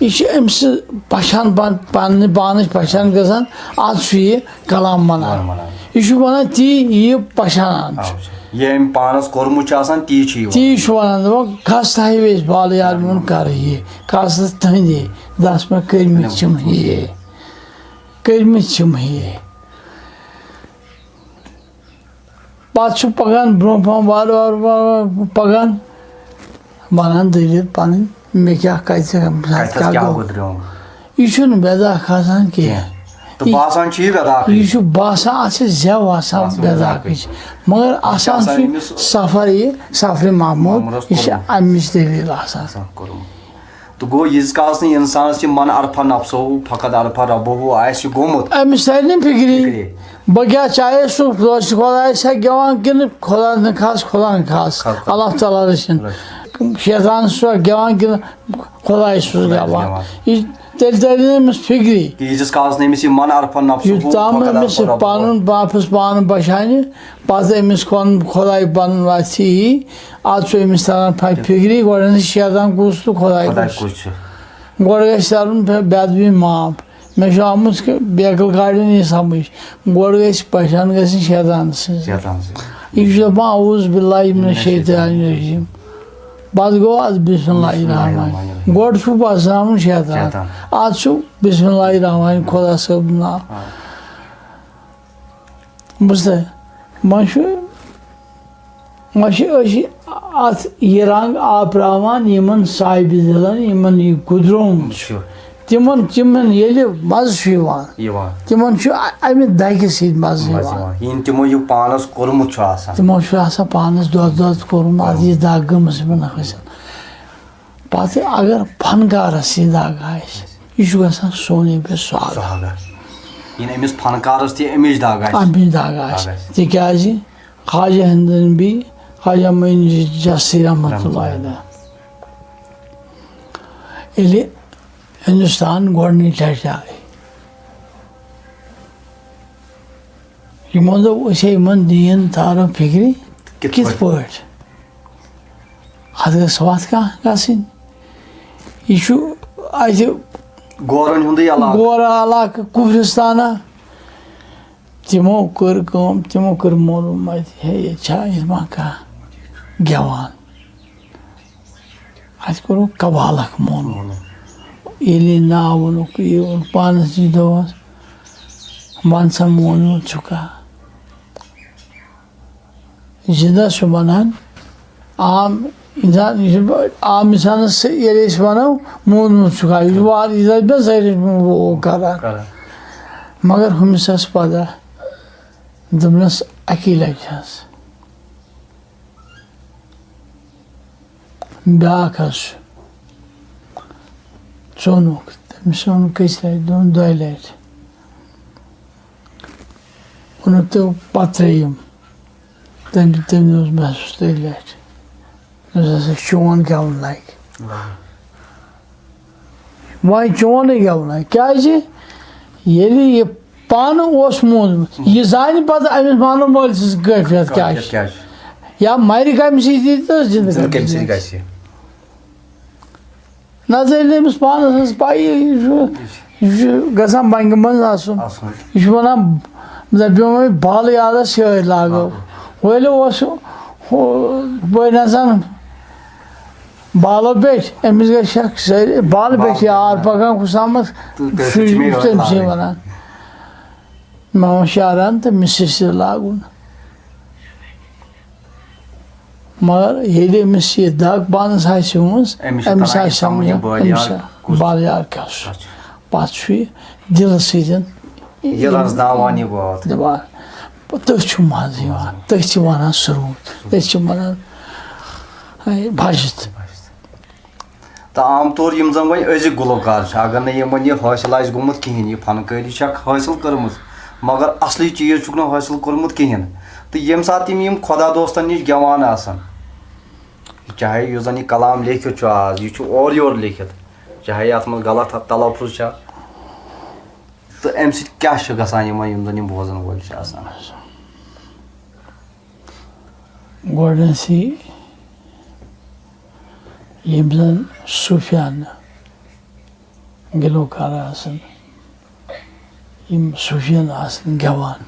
یہِ چھِ أمۍ سٕنٛز پہچان پان-، پننہِ پانٕچ پہچان گژھان، اَتھ چھُ یہِ کلام وَنان۔ وَنان۔ یہِ چھُ وَنان تی یہِ پہچانان چھُ۔ آ، یہِ أمۍ پانَس کوٚرمُت چھُ آسان، تی چھُ یہِ تی وَنان۔ چھُ وَنان، دَپان، "کھس تہِ ہاوِ أسۍ بالہٕ یار میون کَرٕ یہِ، کھس تہِ تٕہٕنٛدے، دَس مےٚ کٔرمٕتۍ چھِم یہِ، کٔرمٕتۍ چھِم یہِ۔" پَتہٕ چھُ پَکان برٛونٛہہ پَہَم، وارٕ وارٕ، وارٕ وارٕ پَکان، وَنان دٔلیٖل پَنٕنۍ، مےٚ کیٛاہ کَتہِ، کَتہِ کیٛاہ کیٛاہ گوٚو۔ گُزریوم۔ یہِ چھُنہٕ وٮ۪داکھ آسان کینٛہہ۔ کینٛہہ۔ تہٕ یہِ، باسان چھُ یہِ وٮ۪داکھٕے۔ یہِ چھُ باسان، اَتھ چھِ زٮ۪و آسان باسان وٮ۪داکھٕچ۔ وٮ۪داکھٕچ۔ مگر یہِ چھِ آسان آسان چھُ أمِس سفر یہِ، سفرِ محمود، محمودَس یہِ چھِ کوٚرمُت۔ اَمِچ دٔلیٖل آسان۔ آسان کوٚرمُت۔ تہٕ گوٚو، ییٖتِس کالَس نہٕ اِنسانَس یہِ من عرفہ نفسہُ، فقط عرفہ ربہُ آسہِ گوٚمُت۔ أمِس تَرِ نہٕ فِکرِ، فِکرِ۔ بہٕ کیٛاہ چاہے سُہ روزِ خۄدایَس ہا گٮ۪وان کِنہٕ خۄدا نہٕ خاص، خۄدا نہٕ خاص، خاص، خاص۔ اللہ تعالیٰ رٔچھِنۍ۔ رٔچھِنۍ۔ شیطان چھُس گٮ۪وان کِنہٕ خۄدایَس چھُس خۄدایَس گٮ۪وان۔ گٮ۪وان۔ یہِ تیٚلہِ تَرِ نہٕ أمِس فِکرِ۔ کہِ ییٖتِس کالَس نہٕ أمِس یہِ من عرفہ نفسہُ، یوٚتام فقط أمِس عرفہ ربہُ۔ پَنُن واپَس پانہٕ بچانہِ، پَتہٕ أمِس کھۄن خۄداے پَنُن وَتھ یی، اَتھ چھُ أمِس تَران فَ-، فِکرِ، گۄڈٕنٮ۪تھ شیطان کُس تہٕ خۄداے خۄداے کُس۔ کُس چھُ؟ گۄڈٕ گژھِ تَرُن بے-، بے ادبی معاف۔ مےٚ چھُ آمُت کہِ بے عقل کارٮ۪ن یہِ سَمٕجھ۔ گۄڈٕ گژھِ پہچان گژھٕنۍ شیطان سٕنٛز۔ شیطان سٕنٛز۔ یہِ چھُ دَپان، "اعوذ باللہ من الشیطان الرجیم۔" پَتہٕ گوٚو اَتھ بسم اللہ الرحمن الرحیم۔ گۄڈٕ چھُ پَزناوُن شیطان۔ شیطان۔ اَتھ چھُ بسم اللہ الرحمن خۄدا صٲب ناو۔ آ۔ بوٗزتھا؟ وۄنۍ چھُ، وۄنۍ چھِ أسۍ اَتھ یہِ رنٛگ آپراوان یِمَن صاحبِ دِلَن، یِمَن یہِ گُزرومُت چھُ۔ چھُ۔ تِمَن، تِمَن ییٚلہِ مَزٕ چھُ یِوان، یِوان۔ تِمَن چھُ اَ-، اَمہِ دَگہِ سۭتۍ مَزٕ مَزٕ یِوان۔ یِوان۔ یِم تِمو یہِ پانَس کوٚرمُت چھُ آسان۔ تِمو چھُ آسان پانَس دۄد دۄد کوٚرمُت، اَتھ یہِ دَگ گٔمٕژ یِمَن حٲصِل۔ پَتہٕ اگر فنکارَس یہِ دَگ آسہِ، یہِ چھُ گژھان سونُے پٮ۪ٹھ سُہاگہ۔ سُہاگہ۔ یعنی أمِس فنکارَس تہِ اَمِچ دَگ آسہِ۔ اَمِچ دَگ آسہِ۔ دَگ آسہِ۔ تِکیٛازِ خواجہ ہندن بی خواجہ معین جسی رحمتہ اللہ علیہ، ییٚلہِ ہندوستان گۄڈٕنِچ لٹہِ آے، یِمو دوٚپ، "أسۍ ہے یِمن دیٖن تارو فِکرِ، کِتھ کِتھ پٲٹھۍ؟" پٲٹھۍ؟ اَتھ گٔژھ وَتھ کانٛہہ گژھٕنۍ۔ یہِ چھُ اَتہِ گورَن ہُنٛدُے علاقہٕ۔ گورا علاقہٕ، کُفرِستانہ۔ تِمو کٔر کٲم، تِمو کٔر معلوٗم اَتہِ، ہے، ییٚتہِ چھا یِتھ ما کانٛہہ گٮ۪وان؟ اَتہِ کوٚرُکھ قبالَکھ معلوٗم۔ ییٚلہِ یہِ ناو ووٚنُکھ، یہِ ووٚن پانَس نِش، دوٚپُس، "وَن سا، مونمُت چھُکھا؟" زِندَس چھُ وَنان، عام اِنسان، یہِ چھُ عام اِنسانَس ییٚلہِ أسۍ وَنو، مونمُت چھُکھا، یہِ چھُ وارٕ، یہِ دَپہِ مےٚ زَرِچ مےٚ وہ کران۔ کران۔ مگر ہُمِس ٲس پَتہ، دوٚپنَس، اَکی لَٹہِ حظ۔ بیٛاکھ حظ چھُ ژوٚنُکھ، تٔمِس ووٚن کٔژِ لَٹہِ؟ دوٚپُن، "دۄیہِ لَٹہِ۔" ووٚنُکھ، "تہٕ پَتہٕ ترٛیٚیِم؟" تٔمۍ، تٔمۍ دوٚپُس، "بَس، ترٛیٚیہِ لَٹہِ۔" دوٚپُس، "ہسا، چون گٮ۪وُن لَگہِ۔ وۄنۍ چونُے گٮ۪وُن لَگہِ۔" کیٛازِ؟ ییٚلہِ یہِ پانہٕ اوس موٗدمُت، یہِ زانہِ پَتہٕ أمِس مانَن وٲلۍ سٕنٛز کٲفیت کیٛاہ چھِ۔ کیٛاہ چھِ؟ یا مَرِ کَمہِ سۭتۍ یہِ تہٕ زِندٕ زِندٕ کَمہِ کَمہِ سۭتۍ سۭتۍ گژھِ؟ گژھِ؟ نَتہٕ ییٚلہِ أمِس پانَس ٲس پَیی، یہِ چھُ، یہِ چھُ گژھان بَنٛگہِ منٛز آسُن۔ آسُن۔ یہِ چھُ وَنان، "دَپیوم وۄنۍ بالہٕ یارَس یِہوٚے لاگو۔" لاگو۔ وۄنۍ اوس ہُہ، بٔڑۍ نَسَن بالو بیٚٹھۍ، أمِس گژھِ شَک سٲری بالہٕ بیٚٹھۍ بالہٕ یار بیٚٹھۍ۔ پَکان کُس تامَتھ، تہٕ تٔمۍ سۭتۍ چھِ مےٚ یِہوٚے تٔمۍ سٕے لاگٕنۍ۔ وَنان۔ مےٚ ووٚن شہران تہٕ مِسِس تہِ لاگُن۔ مگر ییٚلہِ أمِس یہِ دَگ پانَس آسہِ گٔمٕژ، أمِس چھِ أمِس تَران یہِ آسہِ سَمٕجھ، سَمجھ، یہِ بٲے أمِس یار کُس بالہٕ یار کیٛاہ چھُ۔ اچھا۔ پَتہٕ چھُ یہِ دِلَس سۭتۍ یہِ رَزناوان یہِ بٲتھ۔ دَپان، تٔتھۍ چھُ مَزٕ یِوان، تٔتھۍ چھِ وَنان سرود، تٔتھۍ چھِ وَنان، اے، بھجت۔ تہٕ عام طور یِم زَن وۄنۍ أزِکۍ گُلوکار چھِ، اگر نہٕ یِمَن یہِ حٲصِل آسہِ گوٚمُت کِہیٖنۍ، یہِ فنکٲری چھَکھ حٲصِل کٔرمٕژ، مگر اَصلی چیٖز چھُکھ نہٕ حٲصِل کوٚرمُت کِہیٖنۍ۔ تہٕ ییٚمہِ ساتہٕ یِم، یِم خۄدا دوستَن نِش گٮ۪وان آسَن، چاہے یُس زَن یہِ کلام لیکھِتھ چھُ آز، یہِ چھُ اورٕ یورٕ لیکھِتھ، چاہے اَتھ منٛز غلط تلفظ چھا، تہٕ اَمہِ سۭتۍ کیٛاہ چھُ گژھان یِمَن، یِم زَن یِم بوزَن وٲلۍ چھِ آسان؟ گۄڈٕنیتھٕے یِم زَن صوٗفیانہٕ گلوکار آسَن، یِم صوٗفیَن آسَن گٮ۪وان،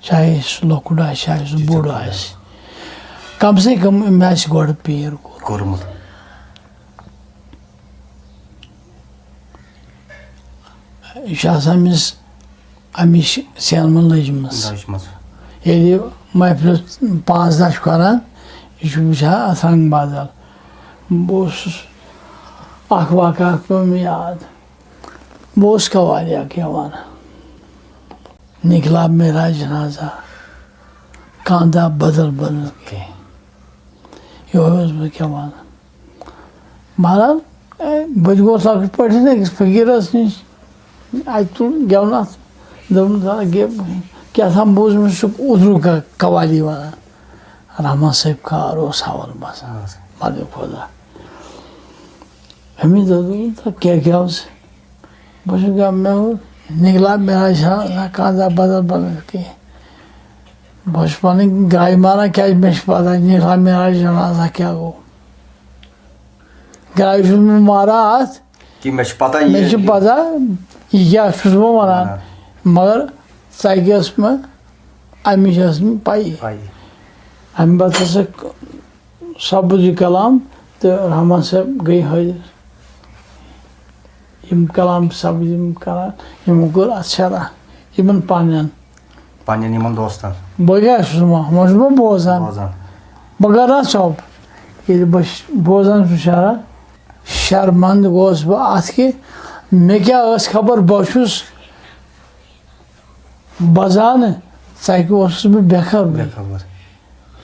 چاہے سُہ لۄکُٹ آسہِ، چاہے سُہ بوٚڑ آسہِ، کم سے کم أمۍ آسہِ گۄڈٕ پیر کوٚرمُت۔ کوٚرمُت۔ یہِ چھُ آسان أمِس اَمِچ سینہٕ منٛز لٔجمٕژ۔ دَچھ منٛز۔ ییٚلہِ یہِ محفلہِ پانٛژھ دَچھ چھُ کران، یہِ چھُ وٕچھان اَتھ رنٛگ بدل۔ بہٕ اوسُس اکھ واقعہ اکھ پیوٚو مےٚ یاد۔ بہٕ اوسُس قوالی اکھ گٮ۪وان، نکلا میرا جنازہ، کاندا بدل بدل کے، یِہوٚے اوسُس بہٕ گٮ۪وان۔ بہرحال، اے، بہٕ تہِ گوس لۄکٕٹۍ پٲٹھۍ أکِس فقیٖرَس نِش۔ اَتہِ تُل گٮ۪ونَس، دوٚپُن، "زَن گے-، کیٛاہ تام بوٗز مےٚ سُہ اوترُک ق-، قوالی وَنان۔" رحمان صٲب کار اوس ہاوان بَس، بَس۔ مَدِ خۄدا۔ أمِس دوٚپ، "تہٕ کیٛاہ گٮ۪و ژٕ؟" بہٕ چھُس دَپان، مےٚ ووٚن، نِکلا میرا جنازہ، کانٛہہ دَپہِ بدل بدل کینٛہہ۔ بہٕ چھُس پَنٕنۍ گرٛاے ماران، کیٛازِ مےٚ چھِ پَتہ، نِکلا میرا جنازہ کیٛاہ گوٚو۔ گرٛاے چھُس بہٕ ماران اَتھ، کہِ مےٚ چھِ پَتہ مےٚ یہِ چھِ پَتہ، یہِ کیٛاہ چھُس بہٕ وَنان۔ وَنان۔ مگر ژَکہِ ٲس مےٚ، اَمِچ ٲس مےٚ پَیی۔ پَیی۔ اَمہِ پَتہٕ ہسا سَپُد یہِ کلام تہٕ رحمان صٲب گٔے حٲضِر۔ یِم کلام سَپٕدۍ یِم کران، یِمو کوٚر اَتھ شرح، یِمن پننٮ۪ن۔ پننٮ۪ن یِمن دوستن۔ بہٕ کیٛاہ چھُس وَنان؟ وۄنۍ چھُس بہٕ بوزان۔ بوزان۔ بہٕ کرٕ نا ژھۄپ۔ ییٚلہِ بہٕ ش-، بوزان چھُس شرح، شرمنٛد گوس بہٕ اَتھ کہِ مےٚ کیٛاہ ٲس خبر، بہٕ چھُس بزانہٕ، ژَکہِ اوسُس بہٕ بے خبر۔ بے خبر۔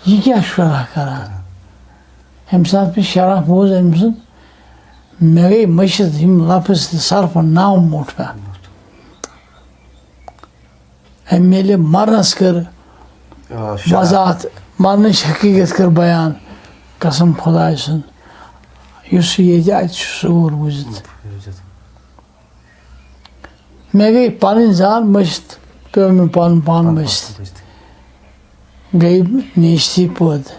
یہِ کیٛاہ شرح کران؟ ییٚمہِ ساتہٕ مےٚ شرح بوٗز أمۍ سُنٛد، مےٚ گٔے مٔشِتھ یِم لفظ تہِ صرف ناو موٚٹھ مےٚ۔ أمۍ ییٚلہِ مرنَس کٔر آ، شرح۔ وضاحت، مرنٕچ حقیٖقت کٔر بیان، قسم خۄداے سُنٛد، یُس ییٚتہِ اَتہِ چھُ سُہ کوٚر بوٗزِتھ۔ بوٗزِتھ۔ مےٚ گٔے پَنٕنۍ زان مٔشِتھ، پیوٚو مےٚ پَنُن پان مٔشِتھ۔ گٔے نیٖشتی پٲدٕ۔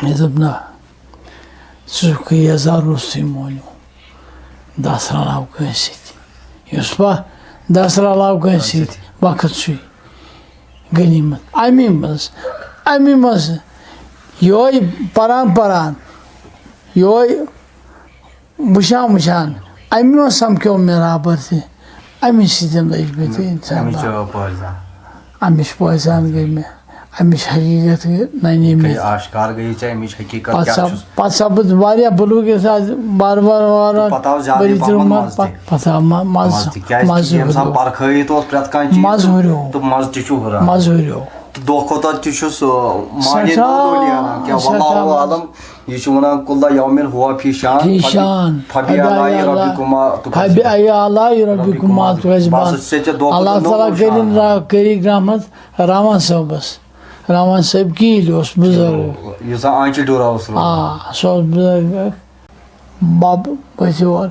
مےٚ دوٚپ، نہ، ژٕ چھُکھ یَزار روٚستُے مونیو، دَس رَلاو کٲنٛسہِ سۭتۍ۔ یُس پَتھ دَس رَلاو کٲنٛسہِ سۭتۍ، وقت چھُے غنیٖمت۔ اَمی منٛز، اَمی منٛز یِہوٚے پَران پَران، یِہوٚے وٕچھان وٕچھان، اَمہِ منٛز سَمکھیو مےٚ رابر تہِ، اَمی سۭتۍ لٔج مےٚ تہِ اِنسان اَمِچ پٲرۍ زان۔ اَمِچ پٲرۍ زان گٔے مےٚ، اَمِچ حقیٖقت گٔے نَنہِ گٔے مےٚ۔ آشکار گٔے ژےٚ اَمِچ حقیٖقت پَتہٕ کیٛاہ سَپ-، چھُس۔ پَتہٕ سَپُد واریاہ بُلوٗکِس آز بار بار وارٕ وارٕ پَتہٕ آو زیادٕ پٔرِتھ پَہمَتھ روٗمَتھ مَزٕ تہِ۔ پَتہٕ آو مَ-، مَزٕ، مَزٕ تہِ، کیٛازِ کہِ مَزٕ ییٚمہِ ساتہٕ ہُریو۔ پَرکھٲیِتھ اوس پرٛٮ۪تھ کانٛہہ چیٖز مَزٕ تہٕ ہُریو۔ تہٕ مَزٕ تہِ چھُ ہُران۔ مَزٕ ہُریو۔ تہٕ دۄہ کھۄتہٕ دۄہ تہِ چھُس، آ، مانہِ سٮ۪ٹھاہ، دۄہ دۄہ نیران۔ کیٛاہ واللہ سٮ۪ٹھاہ عالم، یہِ چھُ وَنان، "کُلّ یومٍ ہُوَ فی شان، فی شان، فبی آلاء فبی آلاء، ربکما تکذبان۔" فبی آلاء ربکما تکذبان۔ بہٕ ہسا چھُسے ژےٚ دۄہ کھۄتہٕ اللہ دۄہ تعالیٰ نوٚو نوٚو کٔرِن شان را-، کٔرِکھ رحمت رحمان صٲبَس۔ رحمان صٲب کِہیٖنۍ اوس بُزرگ۔ یُس زَن آنچہِ ڈورا اوس روزان۔ آ، سُہ اوس بُزرگ۔ بَب پٔتھۍ یور۔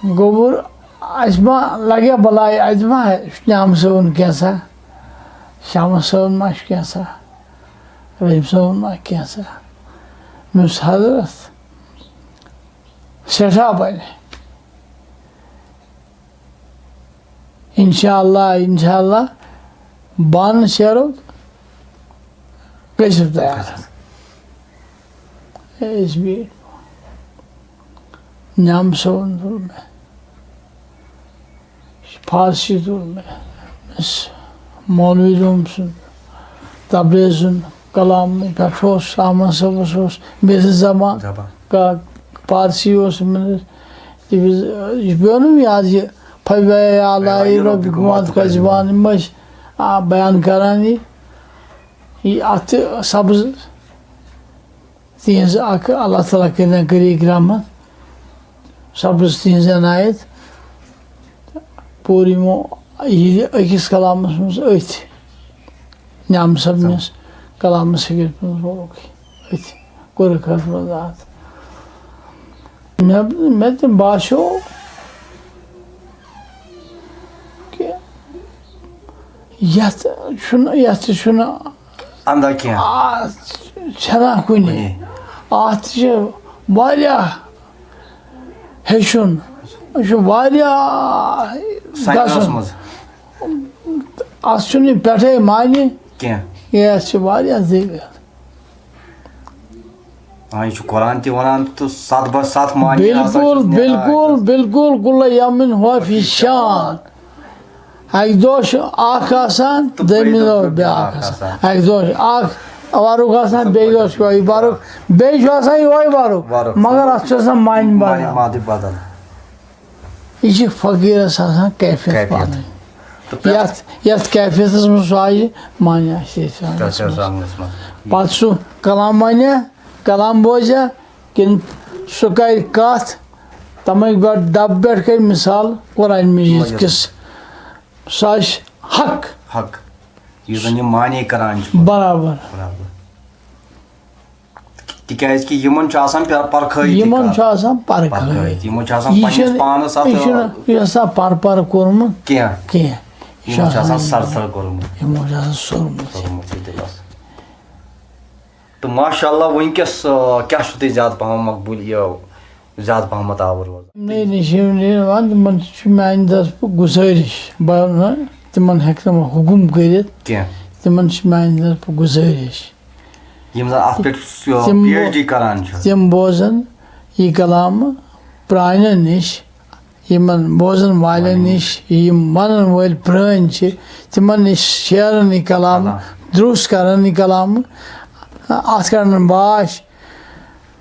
گوٚبُر، اَسہِ ما لَگہِ بَلاے، اَسہِ ما چھُ نیامہٕ صٲبُن کینٛژھا، شمس صٲبُن ما چھُ کینٛژھا، رحیٖم صٲبُن ما کینٛژھا؟ مےٚ ووٚنُس، حضرت، سٮ۪ٹھاہ بَنہِ۔ اِنشاء اللہ، اِنشاء اللہ، بانہٕ شیرو، گٔژھِو تیار۔ أسۍ بیٖٹھۍ۔ نیامہٕ صٲبُن تُل مےٚ، فارسی تُل مےٚ، أمِس مولوی روٗم سُنٛد، تبریز سُنٛد کلام پٮ۪ٹھ اوس، احمد صٲبَس اوس، بیٚیہِ زمان زبان۔ کا-، فارسی اوس أمِس۔ تٔمِس، یہِ پیوٚو نہٕ یاد یہِ فبی آلاء ربکما تکذبان، یِم ٲسۍ، آ، بیان کران یہِ، یہِ اَتھ تہِ سبز تِہنٛز اکھ اللہ تعالیٰ کٔرِنۍ کٔرِکھ رحمت، سبز تِہنٛز عنایت۔ پوٗرٕ یِمو یہِ أکِس کلامس منٛز أتھۍ نیامہٕ صٲبنِس کلامس ہیٚکہِ أتھۍ منٛز روٚنُکھ، أتھۍ کوٚرُکھ اَتھ منٛز اَتھ۔ مےٚ، مےٚ تہِ باسیو کہِ یَتھ چھُنہٕ، یَتھ تہِ چھُنہٕ اَندا کینٛہہ۔ آ، چھَنہ کُنہِ۔ کُنہِ۔ اَتھ چھِ واریاہ ہیٚچھُن۔ یہِ چھُ واریاہ ساینَس گژھُن۔ منٛز۔ اَتھ چھُنہٕ یہِ پٮ۪ٹھَے معنی کینٛہہ۔ کینٛہہ، اَتھ چھِ واریاہ زیٖوِتھ۔ آ، یہِ چھُ قرآن تہِ وَنان تہٕ ستھ بہ ستھ معنی ہسا بِلکُل، چھُس نیران بِلکُل، اَتہِ۔ بِلکُل، کُلَے یَمُن ہُوَ فی شان۔ اَکہِ دۄہ چھُ اَکھ آسان، تہٕ دوٚیمہِ بیٚیہِ دۄہ دۄہ چھُ بیٛاکھ بیٛاکھ آسان۔ آسان۔ اَکہِ دۄہ چھُ اَکھ وَرُک آسان، بیٚیہِ دۄہ چھُ یِہوٚے وَرُک، بیٚیہِ چھُ آسان یِہوٚے وَرُک، وَرُک۔ مگر اَتھ چھُ آسان معنی معنی بدل۔ معنی بدل۔ یہِ چھِ فقیٖرَس آسان کیفیت کیفیت۔ پَنٕنۍ۔ تہٕ پرٛٮ۪تھ یَتھ، یَتھ کیفیتَس منٛز سُہ آسہِ، معنی آسہِ ییٚتہِ تَتھ چھِ آسان۔ آسان منٛز منٛز۔ پَتہٕ سُہ کلام وَنہِ، کلام بوزِ، کِنہٕ سُہ کَرِ کَتھ، تَمے گۄڈٕ ڈَبہٕ پٮ۪ٹھ کَرِ مِثال قرآن مجیٖد مجیٖد۔ کِس۔ سُہ آسہِ حق۔ حق۔ یُس زَن یہِ معنی کران چھُ۔ برابر۔ برابر۔ تِکیٛازِ کہِ یِمن چھُ آسان پر-، پرکھٲیِتھٕے یِمن کَتھ۔ چھُ آسان پرکھٲیِتھ۔ پرکھٲیِتھ۔ یِمو چھُ آسان یہِ پننِس چھُنہٕ، پانس اَتھ یہِ چھُنہٕ، یہِ چھُ آسان پر پر کوٚرمُت کینٛہہ۔ کینٛہہ۔ یہِ یِمو چھُ آسان آسان سر سر کوٚرمُت۔ یِمو چھُ آسان سوٚرمُت۔ سوٚرمُت یہِ دِلس۔ تہٕ ماشاء اللہ وٕنکیٚس، آ، کیٛاہ چھُو تُہۍ زیادٕ پہم مقبوٗل، یہِ زیادٕ پہمتھ آوُر روزان؟ نٔے نٔے چھِ یِم نِوان، تِمن چھُ میانہِ طرفہٕ گُزٲرِش، بہٕ نہٕ تِمن ہٮ۪کہٕ نہٕ وۄنۍ حُکُم کٔرِتھ۔ کینٛہہ۔ تِمن چھِ میانہِ طرفہٕ گُزٲرِش۔ یِم زَن اَتھ پٮ۪ٹھ، آ، تِم پی ایچ ڈی کران چھِ۔ تِم بوزن یہِ کلامہٕ پرٛانٮ۪ن نِش، یِمن بوزن والٮ۪ن نِش، یِم وَنن وٲلۍ پرٛٲنۍ چھِ، تِمن نِش شیرن یہِ کلام، کلام۔ درُست کرن یہِ کلام، اَتھ کرن باش۔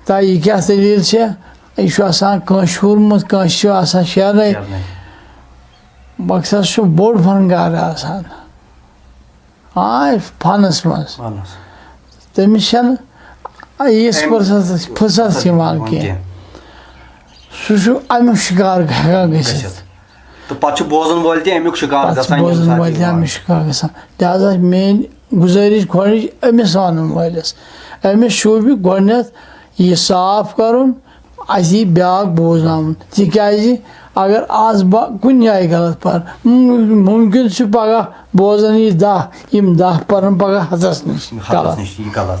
تا یہِ کیٛاہ دٔلیٖل چھےٚ؟ یہِ چھُ آسان کٲنٛسہِ ہُرمُت، کٲنٛسہِ چھُ آسان شیرنَے۔ شیرنَے۔ مقصد چھُ بوٚڑ فنکار آسان۔ آ، فنس منٛز۔ فنس۔ تٔمِس چھَنہٕ یِژھ أمۍ فرصت، فرصت یِوان یِوان کینٛہہ۔ کینٛہہ۔ سُہ چھُ اَمیُک شِکار ہٮ۪کان گٔژھِتھ۔ گٔژھِتھ۔ تہٕ پتہٕ چھُ بوزن وٲلۍ تہِ اَمیُک شِکار پتہٕ چھُ گژھان، ییٚمہِ بوزن ساتہٕ وٲلۍ تہِ یِوان۔ اَمیُک شِکار گژھان۔ لہذا میٛٲنۍ گُزٲرِش گۄڈٕنِچ أمِس وَنَن وٲلِس، أمِس شوٗبہِ گۄڈٕنٮ۪تھ یہِ صاف کَرُن، اَسہِ یی بیٛاکھ بوزناوُن۔ تِکیٛازِ اگر آز بہٕ کُنہِ جایہِ غلط پَرٕ، مُم-، مُمکِن چھُ پَگاہ بوزَن یہِ دَہ، یِم دَہ پَرَن پَگاہ ہَتَس نِش ہَتَس غلط۔ نِش یی غلط۔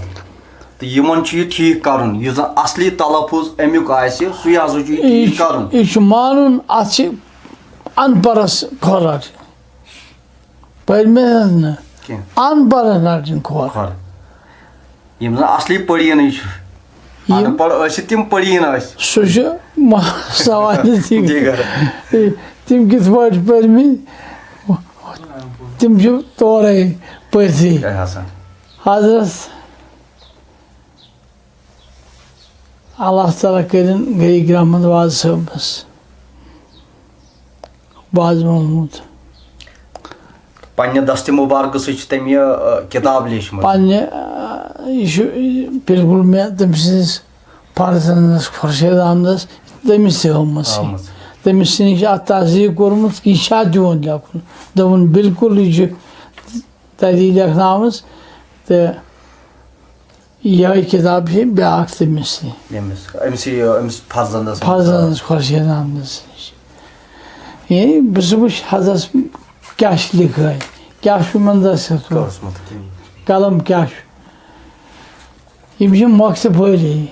تہٕ یِمَن چھُ یہِ ٹھیٖک کَرُن، یُس زَن اَصلی تلفظ اَمیُک آسہِ، سُے ہسا چھُ یہِ یہِ ٹھیٖک چھُ، کَرُن۔ یہِ چھُ مانُن، اَتھ چھِ اَن پَرَس کھۄر رَٹٕنۍ۔ پٔرمٕتۍ نہٕ۔ کینٛہہ۔ اَن پَرَس رَٹٕنۍ کھۄر۔ کھۄر۔ یِم زَن اَصلی پٔڑیٖنٕے چھِ۔ یِم اَن پَڑھ ٲسِتھ تِم پٔڑیٖن ٲسۍ۔ سُہ چھُ ما-، سوالٕے تہِ۔ دیٖگر۔ تِم کِتھ پٲٹھۍ پٔرمٕتۍ؟ تِم چھِ تورَے پٔرۍتھٕے۔ کیٛاہ آسان؟ حضرت اللہ تعالیٰ کٔرِن گٔیہِ رحمت واز صٲبَس، واز محمود۔ پننہِ دستِ مُبارکہٕ سۭتۍ چھِ تٔمۍ یہِ، آ، کِتاب لیٖچھمٕژ۔ پننہِ، آ، یہِ چھُ بِلکُل مےٚ تٔمۍ سٕنٛدِس فرزندَس خۄرشیٖد احمدَس تٔمِس تہِ ہٲومٕژ۔ ہٲومٕژ۔ تٔمِس نِش اَتھ تصدیٖق کوٚرمُت، یہِ چھا چون لیکھُن؟ دوٚپُن، بِلکُل، یہِ چھُ تَتی لیکھناوٕژ۔ تہٕ یِہوٚے کِتاب چھِ بیٛاکھ تٔمِس نِش۔ ییٚمِس، أمِس یہِ، أمِس فرزندس منٛز۔ فرزندس خۄرشیٖد احمدس نِش۔ یعنی بہٕ چھُس وٕچھ حضرت کیٛاہ چھِ لیکھان، کیٛاہ چھُ یِمن دٔسِتھ کوٚرمُت۔ کوٚرمُت کِہیٖنۍ۔ قلم کیٛاہ چھُ؟ یِم چھِ مۄکھٕ تہٕ پھٲلۍ۔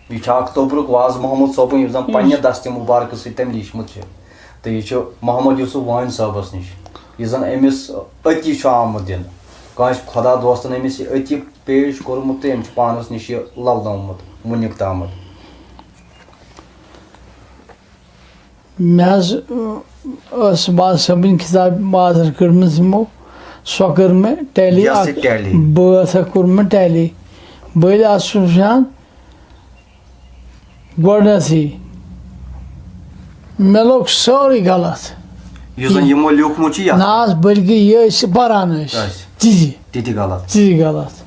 یہِ چھُ اکھ توٚبرُک واز محمد صٲبُن، یُس زن پننہِ دستِ مُبارکہٕ سۭتۍ تٔمۍ لیٖچھمُت چھُ۔ تہٕ یہِ چھُ محمد یوسف وٲنۍ صٲبس نِش، یُس زن أمِس أتی چھُ آمُت دِنہٕ۔ کٲنٛسہِ خۄدا دوستن أمِس یہِ أتی پیش کوٚرمُت تہٕ أمۍ چھُ پانس نِش یہِ لبنومُت، وُنیُک تامتھ۔ مےٚ حظ، ٲس واز صٲبٕنۍ کِتاب بازر کٔڑمٕژ یِمو، سۄ کٔر مےٚ ٹیلی یۄس اکھ، یہِ ٹیلی۔ بٲتھ اکھ کوٚر مےٚ ٹیلی۔ بٔلۍ آسہٕ وٕچھان گۄڈٕنیتھٕے، مےٚ لوٚگ سورُے غلط۔ یُس زن یہِ یِمو لیوٗکھمُت چھُ یتھ۔ نہ حظ، بٔلکہِ یہِ أسۍ پران ٲسۍ، ٲسۍ۔ تِتہِ۔ تِتہِ غلط۔ تِتہِ غلط۔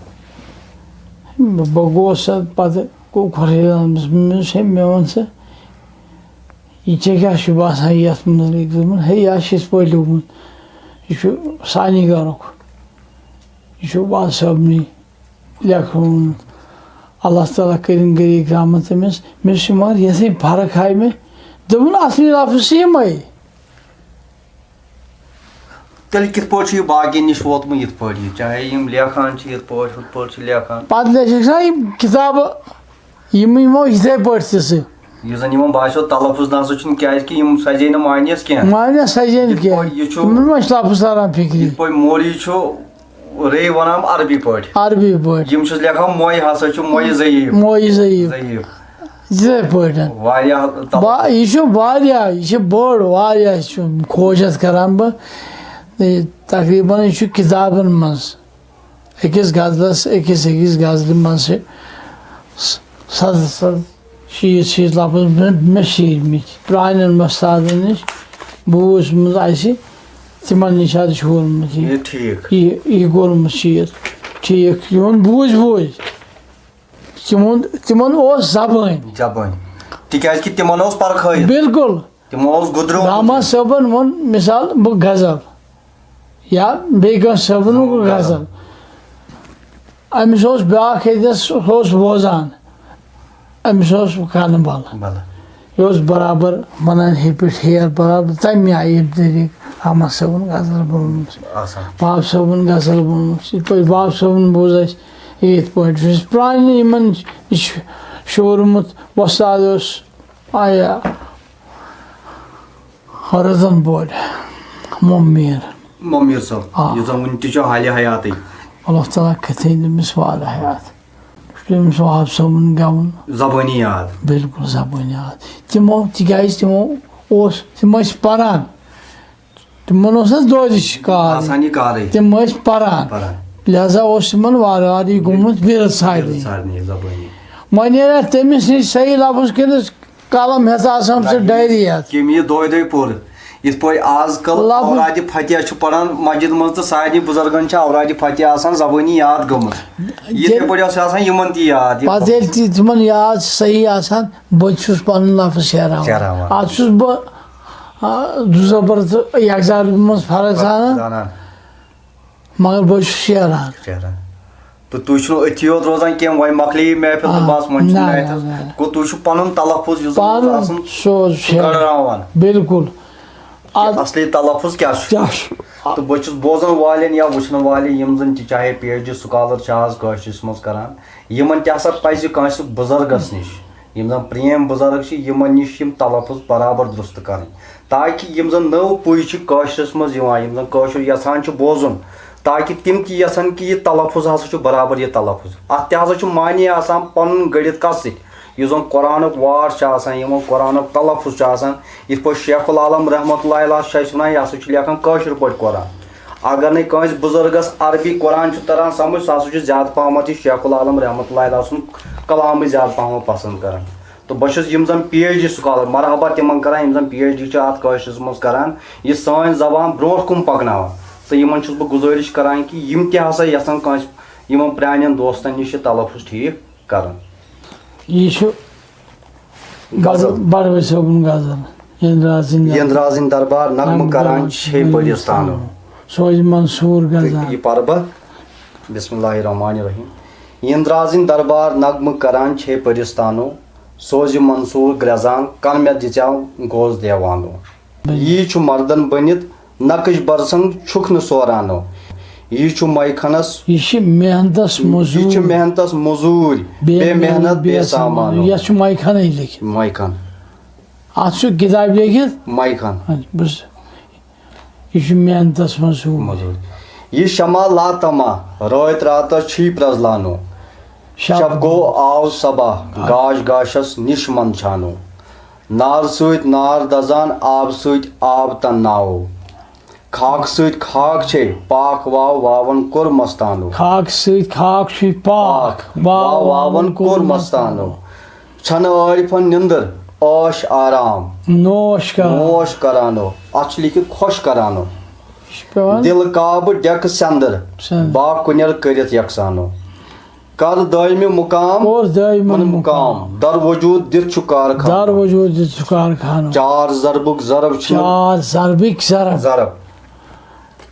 بہٕ، بہٕ گوس سا پتہٕ، گوٚو خۄشٕک، مےٚ ووٚنُس، ہے، مےٚ ووٚن سا، یہِ ژےٚ کیٛاہ چھُ باسان یَتھ مُتعلِق؟ دوٚپُن، ہے، یہِ حظ چھِ یِتھ پٲٹھۍ لیوٗکھمُت۔ یہِ چھُ سانی گرُک، یہِ چھُ وازٕ صٲبنٕے لیکھومُت۔ اللہ تعالیٰ کٔرِن غریٖق رحمت تٔمِس۔ مےٚ چھُ مگر یِژھٕے فرق آیہِ مےٚ، دوٚپُن اَصلی لفظ چھِ یِمَے۔ تیٚلہِ کِتھ پٲٹھۍ چھُ یہِ باقین نِش ووتمُت یِتھ پٲٹھۍ یہِ؟ چاہے یِم لیکھان چھِ یِتھ پٲٹھۍ، ہُتھ پٲٹھۍ چھِ لیکھان۔ پتہٕ لیکھکھ نا یِم کِتابہٕ، یِم یِمو یِتھے پٲٹھۍ تہِ سُہ۔ یُس زن یِمن باسیو تلفظ نہ سا چھُنہٕ، کیازِ کہِ یِم سجے نہٕ معنیس کینٛہہ۔ معنیس سجے نہٕ یِتھ کینٛہہ۔ پٲٹھۍ یہِ چھُ۔ یِمن ما چھُ لفظ تران فِکرِ؟ یِتھ پٲٹھۍ موری چھُ رے ونان عربی پٲٹھۍ۔ عربی پٲٹھۍ۔ یِم چھِس لیکھان موے ہسا چھُ موے ضعیف۔ موے ضعیف۔ ضعیف۔ یِتھے پٲٹھۍ۔ واریاہ تلفظ۔ با-، یہِ چھُ واریاہ، یہِ چھُ بوٚڑ، واریاہ چھُ کھوج اَتھ کران بہٕ۔ یہِ تقریباً یہِ چھُ کِتابَن منٛز۔ أکِس غزلَس، أکِس أکِس غزلہِ منٛز چھِ س-، سَتَتھ سَتَتھ، شیٖتھ شیٖتھ لفظ مےٚ، مےٚ شیٖرمٕتۍ پرٛانٮ۪ن وۄستادَن نِش بوٗزمُت اَسہِ، تِمَن نِش حظ چھُ ووٚنمُت یہِ۔ یہِ ٹھیٖک۔ یہِ، یہِ کوٚرمُت چھُ یہِ ٹھیٖک، یِہُنٛد بوٗزۍ بوٗزۍ۔ تِمن تِمن اوس زبٲنۍ۔ زبٲنۍ۔ تِکیازِ کہِ تِمن اوس پرکھٲیِتھ۔ بِلکُل۔ تِمو اوس گُدریومُت۔ رحمان صٲبن ووٚن مثال بہٕ غزل یا بیٚیہِ کٲنٛسہِ صٲبن ووٚن غزل۔ أمِس اوس بیٛاکھ ییٚتٮ۪س، سُہ اوس بوزان۔ أمِس اوس کَنہٕ بَل۔ بَلہٕ۔ یہِ اوس برابر وَنان ہیٚپِٹھ ہیر برابر تَمہِ آیہِ ییٚمہِ طریٖقہٕ رحمان صٲبُن غزل بوٗزمُت۔ آسان۔ باب صٲبُن غزل بوٗزمُت۔ یِتھ پٲٹھۍ باب صٲبُن بوٗز اَسہِ یِتھ پٲٹھۍ۔ یُس اَسہِ پرٛانہِ یِمَن نِش شوٗرمُت وۄستاد اوس، آیا رَزَن بوڈ، مۄم میٖر۔ مۄم میٖر صٲب، آ۔ یُس زَن وٕنہِ تہِ چھُ حالہِ حیاتٕے۔ اللہ تعالیٰ کھٔتِن تٔمِس وارٕ حیات۔ تٔمِس وہاب صٲبُن گٮ۪وُن۔ زبٲنی یاد۔ بِلکُل زبٲنی یاد۔ تِمو، تِکیٛازِ تِمو اوس، تِم ٲسۍ پَران۔ تِمَن اوس نہ دۄدٕچ کار۔ آسان یہِ کارٕے۔ تِم ٲسۍ پَران۔ پَران۔ لہذا اوس تِمَن وارٕ وارٕ یہِ گوٚمُت وِرد سارنٕے۔ سارنٕے زبٲنی۔ وۄنۍ ییٚلہِ اَتھ تٔمِس نِش صحیح لفظ کٔرِتھ قلم ہٮ۪تھ آسان سُہ ڈایری یَتھ۔ کٔمۍ یہِ دۄہہِ دۄہہِ پوٚر۔ یِتھ پٲٹھۍ آز کل لفظ۔ اورادِ فتح چھُ پران مسجد منٛز تہٕ سارنٕے بُزرگن چھِ اورادِ فتح آسان زبٲنی یاد گٔمٕژ۔ یِتھے ییٚلہِ پٲٹھۍ اوس آسان یِمن تہِ یاد۔ یہِ پتہٕ ییٚلہِ تہِ تِمن یاد چھِ صحیح آسان، بہٕ تہِ چھُس پنُن لفظ شیراوان۔ شیراوان۔ اتھ چھُس بہٕ، آ، دُزبر تہٕ یکزار منٛز فرق زانان۔ زانان۔ مگر بہٕ چھُس شیران۔ شیران۔ تہٕ تُہۍ چھِو أتھی یوت روزان کینٛہہ، وۄنۍ مۄکلے یہِ محفل تہٕ آ، بس، وۄنۍ چھُ نہ، محفل۔ نہ، نہ، نہ۔ گوٚو تُہۍ چھِو پنُن تلفظ یُس زن اوس پنُن آسان، سُہ اوس سُہ شیران۔ کڑراوان۔ بِلکُل۔ کہِ آ، اصلی تلفظ کیٛاہ چھُ؟ کیٛاہ چھُ؟ تہٕ بہٕ چھُس بوزن والٮ۪ن یا وٕچھن والٮ۪ن، یِم زن تہِ چاہے پی ایچ ڈی سکالر چھِ آز کٲشرِس منٛز کران، یِمن تہِ ہسا پزِ کٲنٛسہِ بُزرگس نِش، یِم زن پرٛیم بُزرگ چھِ، یِمن نِش یِم تلفظ برابر درست کرٕنۍ۔ تاکہِ یِم زن نٔو پُے چھِ کٲشرِس منٛز یِوان، یِم زن کٲشُر یژھان چھِ بوزُن، تاکہِ تِم تہِ یژھن کہِ یہِ تلفظ ہسا چھُ برابر یہِ تلفظ۔ اتھ تہِ ہسا چھُ معنی آسان پنُن گٔڑِتھ کتھ سۭتۍ۔ یُس زن قرآنُک واٹھ چھُ آسان، یِمن قرآنُک تلفظ چھُ آسان، یِتھ پٲٹھۍ شیخ العالم رحمتہ اللہ علیہ چھُ اَسہِ وَنان، یہِ ہسا چھُ لیکھان کٲشِر پٲٹھۍ قرآن۔ اگر نہٕ کٲنٛسہِ بُزرگس عربی قرآن چھُ تران سمجھ، سُہ ہسا چھُ زیادٕ پہمتھ یہِ شیخ العالم رحمتہ اللہ علیہ سُنٛد کلامٕے زیادٕ پہمتھ پسنٛد کران۔ تہٕ بہٕ چھُس یِم زن پی ایچ ڈی سکالر مرحبا تِمن کران، یِم زن پی ایچ ڈی چھِ اتھ کٲشرِس منٛز کران، یہِ سٲنۍ زبان برونٛٹھ کُن پکناوان۔ تہٕ یِمن چھُس بہٕ گُزٲرِش کران کہِ یِم تہِ ہسا یژھن کٲنٛسہِ یِمن پرٛانٮ۪ن دوستن نِش یہِ تلفظ ٹھیٖک کرُن۔ یہِ چھُ غزل۔ بڑ-، بڑوٲرۍ صٲبُن غزل۔ یندرازٕنۍ یندرازٕنۍ دربار نغمہٕ نغمہٕ کران کران چھے چھے پٔرِستانو۔ پٔرِستانو۔ سوزِ منصوٗر تہٕ غزل۔ یہِ پرٕ بہٕ۔ بسم اللہ الرحمن الرحیم۔ یندرازٕنۍ دربار نغمہٕ کران چھے پٔرِستانو۔ سوزِ منصوٗر گرٛزان کن مےٚ دِژیو گوس دیوانو۔ یی چھُ مردن بٔنِتھ نقٕش برسنگ چھُکھ نہٕ سورانو۔ یہِ چھُ مَیہِ خانَس۔ یہِ چھِ محنتس یہِ چھِ مٔزوٗر۔ محنتس مٔزوٗرۍ۔ بے بے محنت محنت بے بے سامان۔ سامانو۔ یَتھ چھُ مَیہِ خانٕے لیکھِتھ۔ مَیہِ خان۔ اَتھ چھُ کِتابہِ لیکھِتھ۔ مَیہِ خان۔ اَدٕ بس۔ یہِ چھُ محنتس مٔزوٗر۔ مٔزوٗر۔ یہِ شمع لاتما رٲتۍ راتس چھی پرٛزلانو۔ شب شب گوٚو آو صبا، آ۔ گاش گاشس نِش منٛدچھانو۔ نار سۭتۍ نار دزان، آب سۭتۍ آب تنناوو۔ خاکہٕ سۭتۍ خاک چھے، پاکھ واو واوَن کوٚر مستانو۔ خاکہٕ سۭتۍ خاک چھُے پاکھ، پاکھ واو واو واوَن واوَن کوٚر کوٚر مستانو۔ مستانو۔ چھَنہٕ عٲرفَن نِندٕر، عٲش آرام۔ نوش کران۔ نوش کرانو۔ اَتھ چھُ لیکھِتھ خۄش کرانو۔ یہِ چھُ پٮ۪وان۔ دِل کعبہٕ ڈٮ۪کہٕ سٮ۪ندٕر، سٮ۪ندٕر۔ با کُنٮ۪ر کٔرِتھ یَکسانو۔ کر دٲیمہِ مُقام۔ کوٚر دٲیمہِ من مُقام۔ مُقام۔ در وجود دِتھ چھُ کارخانہٕ۔ در وجود دِتھ چھُ کارخانہٕ۔ چار ضربُک ضرب چھُ۔ چار ضربٕکۍ ضرب۔ ضرب۔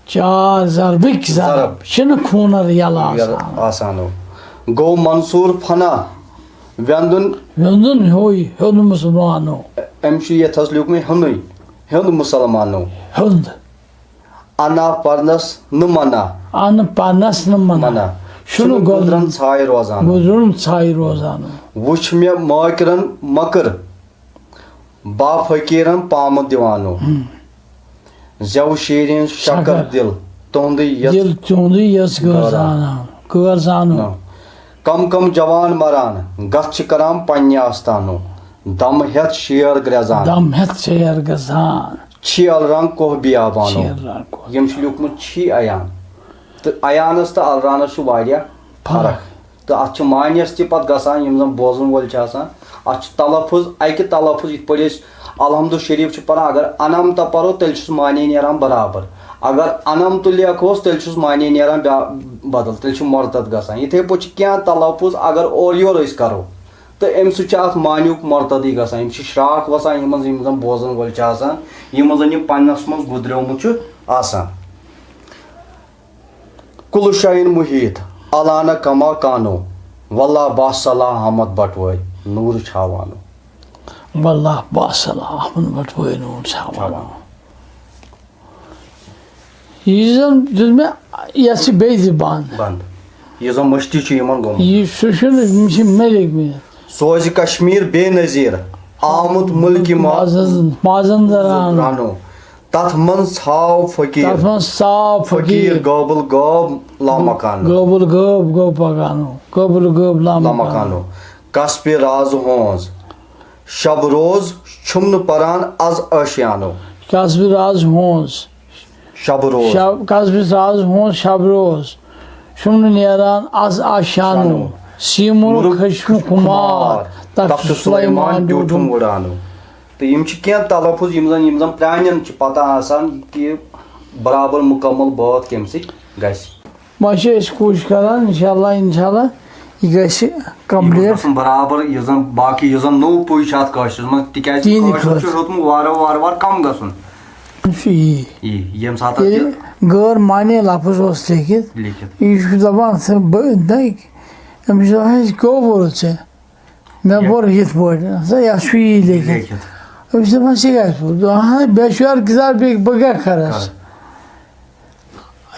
چار ضربٕکۍ ضرب۔ ضرب۔ چھِنہٕ خوٗنر یَلہٕ یَلہٕ آسان۔ آسانو۔ گوٚو منصوٗر فنا ویندُن۔ ویندُن ہیوٚے ہیوٚن مُسلمانو۔ أمۍ چھُ یَتھ حظ لیوٗکھمُت ہیوٚنُے، ہیوٚن مُسلمانو۔ ہیوٚند۔ انا پرنس نہٕ منع۔ اَنہٕ پرنس نہٕ منع۔ منع۔ چھُنہٕ چھُنہٕ گۄدرن گۄدرن ژھاے روزان۔ گۄدرن ژھاے روزان۔ وُچھ مےٚ مٲکرن مٔکٕر، با فقیٖرن پامہٕ دِوانو۔ ہم۔ زٮ۪و شیٖرِن شکر شکر۔ دِل، تُہُنٛدُے یژھ دِل تُہُنٛدُے یژھ غٲر غٲر۔ زانان، غٲر زانو۔ نہ۔ کم کم جوان مران، گتھ چھِ کران پننہِ آستانو۔ دم ہٮ۪تھ شیر گرٛزان۔ دم ہٮ۪تھ شیر گرٛزان۔ چھی الران کوہ بیابانو۔ چھی الران کوہ۔ یِم چھِ لیوٗکھمُت چھی عیان۔ تہٕ عیانس تہٕ الرانس چھُ واریاہ فرق۔ فرق۔ تہٕ اَتھ چھِ معنیَس تہِ پَتہٕ گژھان، یِم زَن بوزَن وٲلۍ چھِ آسان، اَتھ چھُ تلفظ، اَکہِ تلفظ یِتھ پٲٹھۍ أسۍ الحمد شریف چھِ پَران، اگر انم تہ پَرو، تیٚلہِ چھُس معنی نیران برابر۔ اگر انم تہ لیکھوس، تیٚلہِ چھُس معنی نیران بیا-، بدل، تیٚلہِ چھُ مرتد گژھان۔ یِتھَے پٲٹھۍ چھِ کینٛہہ تلفظ، اگر اورٕ یورٕ أسۍ کَرو، تہٕ اَمہِ سۭتۍ چھُ اَتھ معنیُک مرتدٕے گژھان۔ یِم چھِ شرٛاکھ وَسان، یِم زَن، یِم زَن بوزَن وٲلۍ چھِ آسان، یِمَن زَن یہِ پنٛنَس منٛز گُدریومُت چھُ آسان۔ کُلہٕ شاہیٖن محیط، الانہ کما کانو، واللہ با صلاح احمد بٹوٲرۍ نوٗر چھاوانو۔ واللہ با صلاح احمد بٹوٲرۍ نوٗر چھاوانو۔ چھاوانو۔ یہِ زن دیُت مےٚ، یَتھ چھِ بیٚیہِ تہِ بنٛد۔ بنٛد۔ یہِ زن مٔشتٕے چھُ یِمن گوٚمُت۔ یہِ سُہ چھُنہٕ، یِم چھِ مےٚ لٔگۍ مٕتۍ۔ سوزِ کشمیر بے نظیر، آمُت ملکہِ ما-، مازن-، مازندران۔ رانو۔ تتھ منٛز ژھاو فقیٖر۔ تتھ منٛز ژھاو فقیٖر۔ فقیٖر گٲبل گٲب لامکانو۔ گٲبل گٲب گٲب پکانو۔ گٲبل گٲب لامکانو۔ لامکانو۔ کسبِ راز ہونز۔ شب روز چھُم نہٕ پران از ٲشیانو۔ کسبِ راز ہونز۔ شب روز۔ شب، کسبِ راز ہونز شب روز۔ چھُم نہٕ نیران از آشیانو۔ شانو۔ سیٖمُل مرُک کھٔج مےٚ خُمار۔ خُمار۔ تخت تخت سلیمان سلیمان بیوٗٹھُم بیوٗٹھُم۔ وُڑانو۔ تہٕ یِم چھِ کینٛہہ تلفظ، یِم زَن، یِم زَن پرٛانٮ۪ن چھِ پَتہ آسان کہِ برابر مُکمل بٲتھ کَمہِ سۭتۍ گژھِ۔ وۄنۍ چھِ أسۍ کوٗشِش کَران، اِنشاء اللہ، اِنشاء اللہ، یہِ گژھِ یہِ گوٚژھ complete۔ گژھُن برابر، یُس زَن باقٕے، یُس زَن نوٚو پُے چھُ اَتھ کٲشرِس منٛز، تِکیٛازِ تِہِنٛدِ کٲشُر چھُ خٲطرٕ۔ ہیوٚتمُت وارٕ وارٕ وارٕ کَم گژھُن۔ چھُ یی۔ یی، ییٚمہِ ساتہٕ ییٚلہِ یہِ غٲر معنی لفظ اوس لیکھِتھ، لیکھِتھ۔ یہِ چھُ دَپان، ژٕ بہٕ، نَے، أمِس چھُ دَپان، "ہے، کیٛاہ ووٚرُتھ ژےٚ؟" مےٚ یہِ پوٚر یِتھ پٲٹھۍ، ژٕ یَتھ چھُ یی لیکھِتھ۔ لیکھِتھ۔ أمِس چھِ دَپان، "ژےٚ کیٛازِ پوٚر؟" دوٚپُن، "ہاں، مےٚ چھُ یارٕ کِتاب بیٚیہِ، بہٕ کیٛاہ کَرَس؟" کَر۔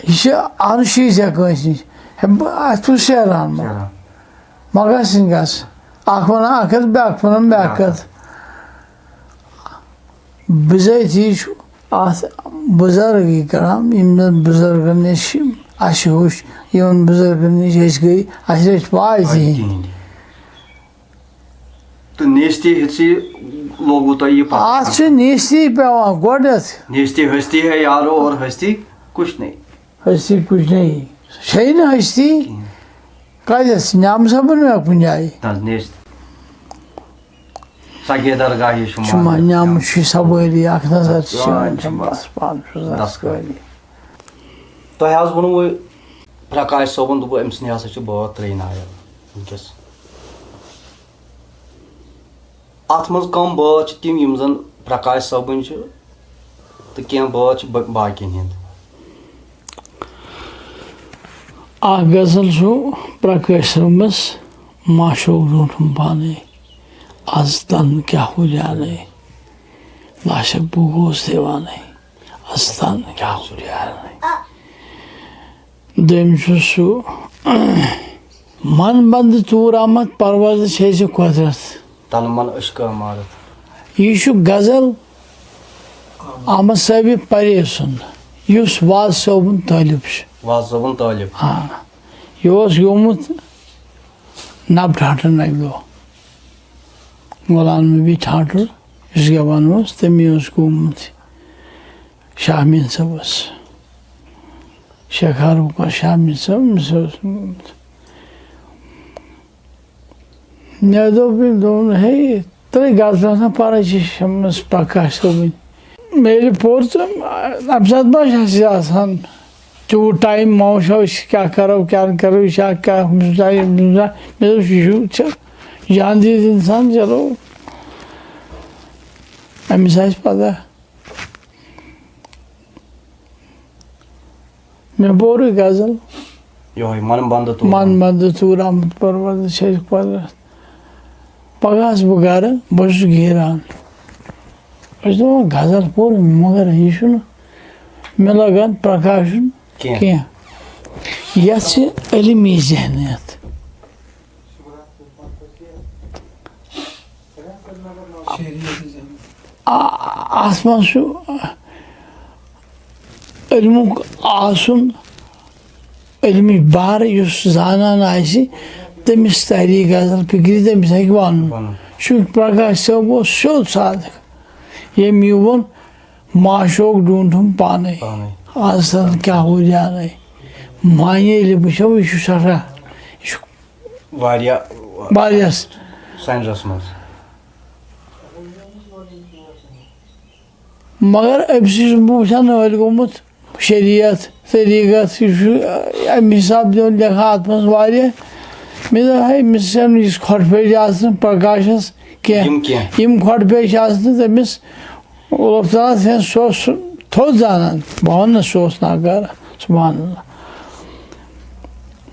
یہِ چھِ عرض چھِ ژےٚ کٲنٛسہِ نِش۔ ہے، بہٕ، اَتھ چھُس شیران بہٕ۔ شیران۔ مگر سٕنٛدۍ گژھ۔ اَکھ وَنان اَکھ کَتھ، بیٛاکھ وَنان بیٛاکھ بیٛاکھ کَتھ۔ کَتھ۔ بِذٲتی چھُ اَتھ بُزرگٕے کَران، یِم زَن بُزرگَن نِش اَسہِ ہیوٚچھ، یِمَن بُزرگَن نِش أسۍ گٔے، اَسہِ رٔٹۍ پاے تہِ۔ کِہیٖنۍ۔ تہٕ نیستہِ ہیٚژٕے لوگوٕ تۄہہِ یہِ پَتہ؟ اَتھ چھِ نیستی پٮ۪وان گۄڈٕنٮ۪تھ۔ نیستی ہستی ہے یارو اور ہستی کچھ نہیں۔ ہستی کچھ نہیں۔ چھے نہٕ ہستی۔ کِہیٖنۍ۔ کَتٮ۪تھ؟ نیمہٕ صٲبُن مےٚ کُنہِ جایہِ۔ نہ حظ، نیستی۔ سگے درگاہی شمار۔ شمار نیمہٕ چھُ سوٲری، اَکھ نظر چھِ یِوان، دستگٲہی۔ بس پانہٕ چھُس دستگٲہی۔ دستگٲہی۔ تۄہہِ حظ ووٚنوٕ پرکاش صٲبُن، دوٚپُن أمۍ سٕنٛدِ ہسا چھِ بٲتھ ترٛیٚیہِ ناوِ وٕنکیٚس۔ اَتھ منٛز کَم بٲتھ چھِ تِم یِم زَن پرکاش صٲبٕنۍ چھِ تہٕ کینٛہہ بٲتھ چھِ با-، باقیَن ہِنٛدۍ۔ اَکھ غزل چھُ پرکاش صٲبَس، معشوق روٗٹھُم پانَے، از تَن کیٛاہ ہُریانَے، لاشَک بہٕ گوس دیوانَے، از تَن کیٛاہ ہُریانَے۔ دوٚیِم چھُ سُہ، من بنٛد طور آمد پروردِ چھے ژےٚ قۄدرت۔ تن من عشقہٕ عمارت۔ یہِ چھُ غزل احمد صٲبِ پرے سُنٛد، یُس واز صٲبُن طٲلب چھُ۔ واز صٲبُن طٲلب۔ آ، یہِ اوس گوٚمُت نب ٹھاٹھن اَکہِ دۄہ۔ غلام نبی ٹھاٹھر یُس گٮ۪وان اوس، تٔمی اوس گوٚمُت شاہ میٖن صٲبَس۔ شیخارُک اوس شاہ میٖن صٲب، أمِس اوس گوٚمُت۔ مےٚ دوٚپ، أمۍ دوٚپُن، "ہے، ترٛٲے غزلہٕ آسان پَران چھِ شمس پرکاش صٲبٕنۍ۔" مےٚ ییٚلہِ پوٚر تہٕ اَمہِ ساتہٕ ما چھِ اَسہِ آسان تیوٗت ٹایم، ما وٕچھو أسۍ کیٛاہ کَرو، کیٛاہ نہٕ کَرو، یہِ چھا کیٛاہ، مےٚ دوٚپ، "یہِ چھُ ژےٚ جان دیٖد اِنسان، چلو، أمِس آسہِ پَتہ۔" مےٚ پوٚر یہِ غزل۔ یِہوٚے من بنٛدٕ تور۔ من بنٛدٕ ژوٗر آمُت پروردٕ چھِ اَسہِ قۄدرت۔ پگاہ آسہٕ بہٕ گرٕ، بہٕ چھُس گیران۔ أسۍ دَپان، غزل پوٚر، مگر یہِ چھُنہٕ مےٚ لگان پرکاشُن کینٛہہ۔ کینٛہہ۔ یَتھ چھِ علمی ذہنیت۔ آ-، اَتھ منٛز چھُ علمُک آسُن، علمی بار یُس زانان آسہِ، تٔمِس تَری غزل فِکرِ، تٔمِس ہیٚکہِ وَنُن۔ وَنُن۔ چوٗنٛکہِ پرکاش صٲب اوس سیوٚد صادق، ییٚمۍ یہِ ووٚن، معشوق ڈوٗنٛٹھُم پانَے۔ پانَے۔ آز زَن کیٛاہ ہُہ جانَے۔ معنی ییٚلہِ وٕچھو، یہِ چھُ سٮ۪ٹھاہ، یہِ چھُ واریاہ واریاہَس۔ ساینسَس منٛز۔ مگر أمۍ سٕے چھُس بہٕ وٕچھان نٲلۍ گوٚمُت، شریعت، طریٖقت، یہِ چھُ اَمہِ حساب دِوان لیکھان اَتھ منٛز واریاہ۔ مےٚ دوٚپ، ہے، أمِس چھَنہٕ یِژھ کھۄڈٕ پھیج آسان پرکاشَس کینٛہہ۔ یِم کینٛہہ۔ یِم کھۄڈٕ پھیج چھِ آسان تٔمِس۔ اللہ تعالیٰ ہَس ہٮ۪ن سُہ اوس تھوٚد زانان، بہٕ وَنہٕ نہٕ سُہ اوس ناکارہ، سبحان اللہ۔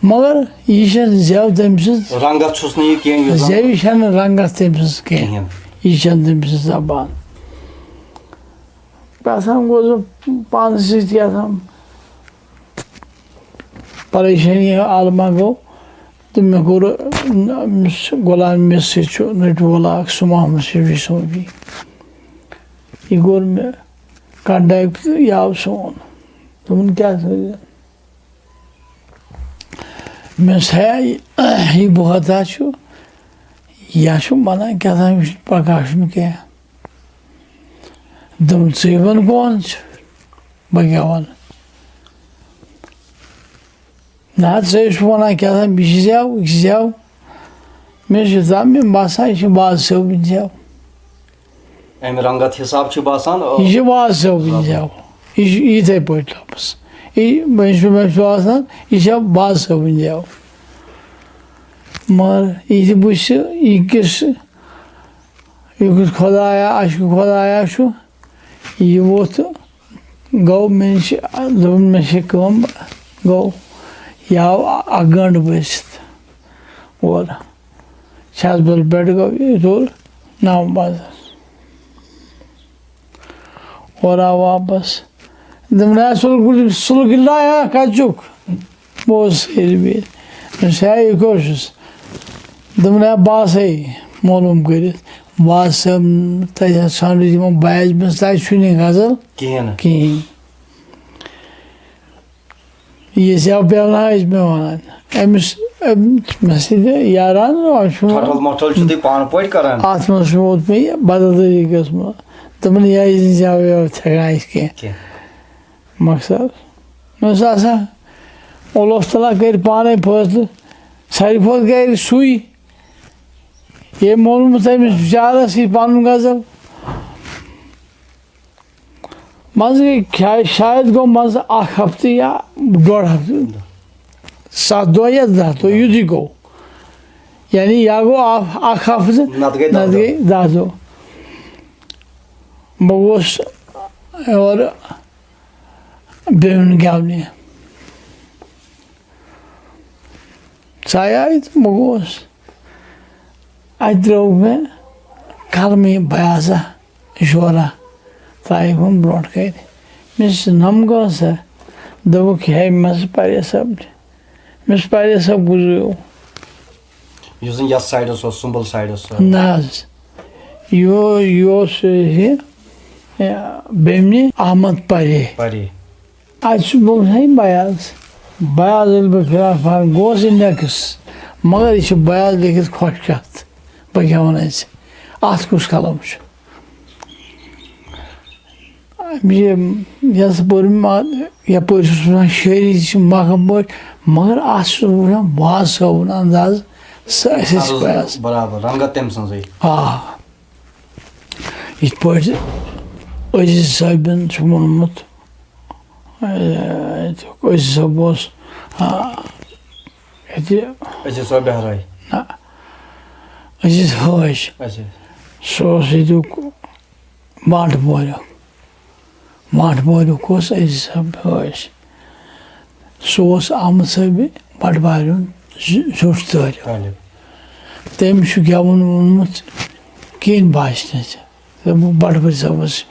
مگر یہِ چھَنہٕ زٮ۪و تٔمۍ سٕنٛز، رنٛگت چھُس نہٕ یہِ کینٛہہ یُس زن زٮ۪وِ چھَنہٕ رنٛگَس تٔمۍ سٕنٛز کینٛہہ۔ کِہیٖنۍ۔ یہِ چھَنہٕ تٔمۍ سٕنٛز زبان۔ کیٛاہ تام گوس بہٕ پانَس سۭتۍ کیٛاہ تام۔ پریشٲنی عالمہ گوٚو تہٕ مےٚ کوٚر، أمِس غلام مِس سۭتۍ چھُ نٔٹۍ وول اکھ، سُہ محمد شفیع صوفی۔ یہِ کوٚر مےٚ contact تہٕ یہِ آو سون۔ دوٚپُن، "کیٛاہ چھُ؟" مےٚ دوٚپُس، "ہے، یہِ بُہتا چھُ، یا چھُ وَنان کیٛاہ تام، یہِ چھُنہٕ پرکاشُن کینٛہہ۔" دوٚپُن، "ژٕے وَن کون چھُ؟" بہٕ کیٛاہ وَنہٕ؟ نہ حظ، ژٕ چھُکھ وَنان کیٛاہ تام، یہِ چھِ زٮ۪و، یہِ چھِ زٮ۪و۔ مےٚ چھُ دَپان، مےٚ باسان، یہِ چھِ باز صٲبٕنۍ زٮ۪و۔ اَمہِ رنٛگت حساب چھُ باسان، آ، یہِ چھِ باز صٲبٕنۍ زٮ۪و۔ یہِ چھُ یِتھَے پٲٹھۍ لفظ۔ یہِ، مےٚ چھُ، مےٚ چھُ باسان، یہِ چھےٚ باز صٲبٕنۍ زٮ۪و۔ مگر یہِ تہِ بہٕ چھُس، یہِ کِس، یہِ کُس خۄدایا، اَسہِ کُس خۄدایا چھُ، یہِ ووٚتھ گوٚو، مےٚ نِش دوٚپُن، مےٚ چھِ کٲم، گوٚو، یہِ آو اَکھ گٲنٛٹہٕ بٔرِتھ اورٕ۔ چھَس بَل پٮ۪ٹھ گوٚو یہِ دوٚر نَو بَجَس۔ اورٕ آو واپَس۔ دوٚپُن، "ہے، سُلہٕ کُلۍ، سُلہٕ کُلۍ لایا کَتہِ چھُکھ؟" بہٕ اوسُس ہیٚرِ بِہِتھ۔ دوٚپمَس، "ہے، یہِ کُس چھُس؟" دوٚپُن، "ہے، بہٕ آسَے معلوٗم کٔرِتھ۔" بہٕ آسہٕ تَتہِ ژھانٛڈٕ یِمَن بَیَس منٛز، تَتہِ چھُنہٕ یہِ غزل کِہیٖنۍ نہٕ۔ کِہیٖنۍ۔ یہِ زٮ۪و پٮ۪وناوان ٲسۍ مےٚ وَنان۔ أمِس، أمۍ، مےٚ سۭتۍ یاران، أمۍ چھُ وَنان، ٹھۄٹھل مۄٹھل چھُ تُہۍ پانہٕ پٲٹھۍ کران۔ اَتھ منٛز چھُ ووت مےٚ یہِ بدل طریٖقَس منٛز۔ دوٚپُن، "یہِ زٮ۪و وٮ۪و ژھٮ۪کان أسۍ کینٛہہ۔" کینٛہہ۔ مقصد، مےٚ اوس آسان، اللہ تعالیٰ کَرِ پانَے فٲصلہٕ۔ ساروی کھۄتہٕ گَرِ سُے، ییٚمۍ ووٚنمُت أمِس بِچارَس یہِ پَنُن غزل۔ منٛزٕ گٔے کھے-، شاید گوٚو منٛزٕ اَکھ ہفتہٕ یا ڈۄڈ ہفتہٕ، سَتھ دۄہ یا دَہ دۄہ، یُتُے گوٚو۔ یعنی یا گوٚو اَکھ، اَکھ ہفتہٕ، نَتہٕ گٔے دَہ نَتہٕ دۄہ۔ گٔے دَہ دۄہ۔ بہٕ گوس یورٕ بیٚمُن گٮ۪ونہِ۔ ژایہِ آیہِ تہٕ بہٕ گوس۔ اَتہِ ترٛٲوٕکھ مےٚ قلمی بیازا جورا، ترٛایہِ ہُم برٛونٛٹھ کَنہِ۔ مےٚ چھِ نَم گاسا، دوٚپُکھ، "ہے، مےٚ چھِ پرے صٲب تہِ۔" مےٚ چھِ پرے صٲب گُزریو۔ یُس زَن یَتھ سایڈَس اوس، سُمبل سایڈَس اوس۔ نہ حظ، یہِ اوس، یہِ اوس یہِ، یہِ بیٚمنہِ احمد پرے۔ پرے۔ اَتہِ چھُ، بہٕ وٕچھان یہِ بیاض۔ بیاض ییٚلہِ بہٕ فِرار فار گوس اِنڈٮ۪کٕس، مگر یہِ چھُ بیاض لیکھِتھ خۄش کَتھ۔ بہٕ کیٛاہ وَنہٕ ژےٚ؟ اَتھ کُس قلم چھُ؟ یہِ، یَس پوٚر مےٚ، یَپٲرۍ چھُس وَنان شٲعری تہِ چھِ مَکھٕ پٲٹھۍ، مگر اَتھ چھُس بہٕ وٕچھان واضح صٲبُن انداز، سُہ اَسہِ ٲسۍ بیاض۔ برابر، رنٛگت تٔمۍ سٕنٛزٕے۔ آ، یِتھ پٲٹھۍ عزیز صٲبن چھُ ووٚنمُت، اے، عزیز صٲب اوس، آ، ییٚتہِ، أسۍ ٲسۍ سۄ بہرٲے۔ نہ، عزیز حٲج، اچھا۔ سُہ اوس ییٚتیُک بانٛٹہٕ پوریُک۔ بانٛٹہٕ پوریُک اوس عزیز صٲب حٲج۔ سُہ اوس احمد صٲبِ بٹوارِ ہُنٛد زِ-، زیُٹھ طٲلب۔ طٲلب۔ تٔمۍ چھُ گٮ۪وُن ووٚنمُت کِہیٖنۍ باسہِ نہٕ ژےٚ۔ دوٚپُن بٹوٲرۍ صٲبَس،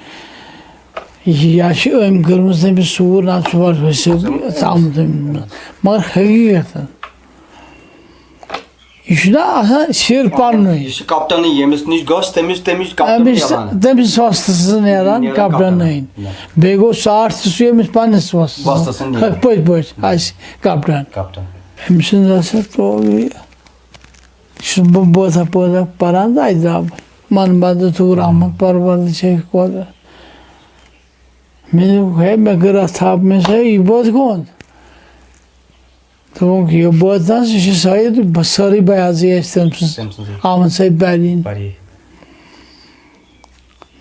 یہِ یا چھِ أمۍ کٔرمٕژ تٔمِس ژوٗر، نَتہٕ چھُ بٹوٲرۍ صٲب ژامُت أمِس منٛز۔ مگر حقیٖقتاً یہِ چھُنہ آسان سِر پَننُے۔ یہِ چھُ کپٹنٕے، ییٚمِس نِش گژھِ، تٔمِس، تٔمِس چھُ کپٹن أمِس، نیران۔ تٔمِس وۄستہٕ سٕنٛز نیران نیران کپٹن۔ کپٹن۔ نہ۔ بیٚیہِ گوٚو ژاٹھ تہِ سُہ ییٚمِس پننِس وۄستہٕ سٕنٛز۔ وۄستہٕ سٕنٛز نیران۔ پٔتۍ پٲٹھۍ آسہِ کپٹن۔ کپٹن۔ أمۍ سٕنٛز ہسا تو یہِ چھُس بہٕ بوزان پوزان پران تہٕ اَتہِ درٛاو بہٕ۔ من بنٛدٕ ژوٗر احمد پروردٕ چھِ قۄدرت۔ مےٚ دوٚپ، ہے، مےٚ کٔر اَتھ تھپھ، مےٚ سا یہِ بٲتھ گوٚو۔ دوٚپُکھ، یہِ بٲتھ نہ حظ، یہِ چھِ سٲری، بہٕ، سٲرٕے بیازٕے اَسہِ تٔمۍ سٕنٛز۔ تٔمۍ سٕنٛزٕے۔ آمد سۭتۍ پَرٕنۍ۔ پَرے۔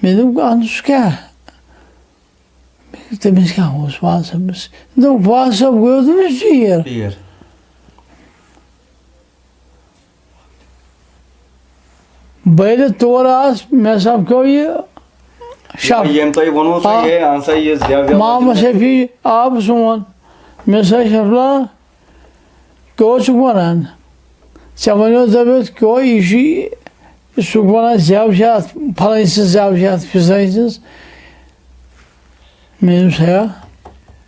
مےٚ دوٚپ، اَہن سُہ کیٛاہ؟ مےٚ دوٚپ، تٔمِس کیٛاہ اوس واز صٲبَس؟ دوٚپُکھ، واز صٲب گوٚو تٔمِس پیٖر۔ پیٖر۔ بہٕ ییٚلہِ تورٕ آس، مےٚ سَپکیو یہِ شف۔ ییٚمۍ تۄہہِ ووٚنوُ، تۄہہِ، آ۔ ہے، اَہن سا، یہِ زٮ۪و وٮ۪و محمد ٲسۍ نہٕ۔ شفیع آب سون۔ مےٚ سا شفلا، کیٛاہ چھُکھ وَنان؟ ژےٚ وَنیو دَپیوتھ، کیٛاہ یہِ چھُ یہِ، یہِ چھُکھ وَنان زٮ۪و چھِ اَتھ، پھلٲنۍ سٕنٛز زٮ۪و چھِ اَتھ، فِسٲنۍ سٕنٛز۔ مےٚ دوٚپُس، ہے،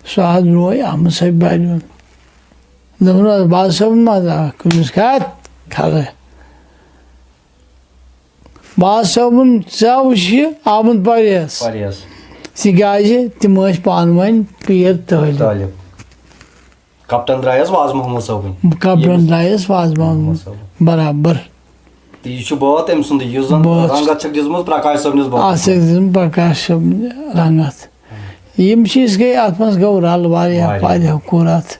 سُہ حظ درٛاے احمد صٲبِ بارِ ہُنٛد۔ دوٚپُن، حظ، بہٕ حظ چھُسو مزاق، کٔمِس کَتھ کھرٕ؟ بہٕ حظ صٲبُن ژےٚ وٕچھ یہِ آمُت پَرہیز۔ پَرہیز۔ تِکیٛازِ تِم ٲسۍ پانہٕ ؤنۍ پیٖر طٲلب۔ طٲلب۔ کپٹن درٛایس واز محمد صٲبٕنۍ۔ کپٹن ییٚمِس درٛایس واز محمد محمد صٲبُن۔ برابر۔ تہٕ یہِ چھُ بٲتھ أمۍ سُنٛدٕے، یُس زَن بٲتھ۔ رنٛگت چھَکھ دِژمٕژ پرکاش صٲبنِس بٲتَس اَتھ منٛز۔ سۭتۍ دِژمٕژ پرکاش صٲبنہِ رنٛگت۔ یِم چیٖز گٔے اَتھ منٛز، گوٚو رَل واریاہ، واریاہ۔ واریاہ کوٚر اَتھ۔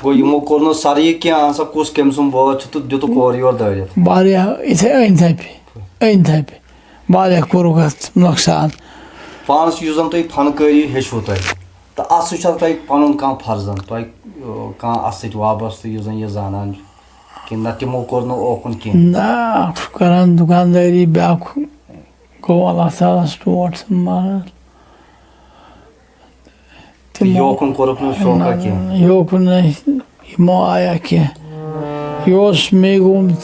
گوٚو یِمو کوٚر نہٕ سَرٕ یہِ کینٛہہ، اَہَن سا کُس کٔمۍ سُنٛد بٲتھ چھُ تہٕ دِتُکھ اورٕ یورٕ دٲرِتھ۔ واریاہ، یِتھَے أنٛدۍ تَپہِ، أنٛدۍ تَپہِ واریاہ کوٚرُکھ اَتھ نۄقصان۔ پانَس یُس زَن تُہۍ فنکٲری ہیٚچھوٕ تۄہہِ، تہٕ اَتھ سۭتۍ چھا تۄہہِ پَنُن کانٛہہ فرزنٛد، تۄہہِ، اَ، کانٛہہ اَتھ سۭتۍ وابستہٕ یُس زَن یہِ زانان چھُ؟ کِنہٕ نہ، تِمو کوٚر نہٕ اوکُن کینٛہہ؟ نہ، اَکھ چھُ کران دُکاندٲری، بیٛاکھ گوٚو اللہ تعالیٰ ہَس ٹوٹھ ژھٕنُن مارَتھ۔ تہٕ تِمو یوکُن کوٚرُکھ نہٕ شوقا نہ، کینٛہہ؟ یوکُن نہٕ، یِمو آیا کینٛہہ۔ یہِ اوس مے گوٚمُت۔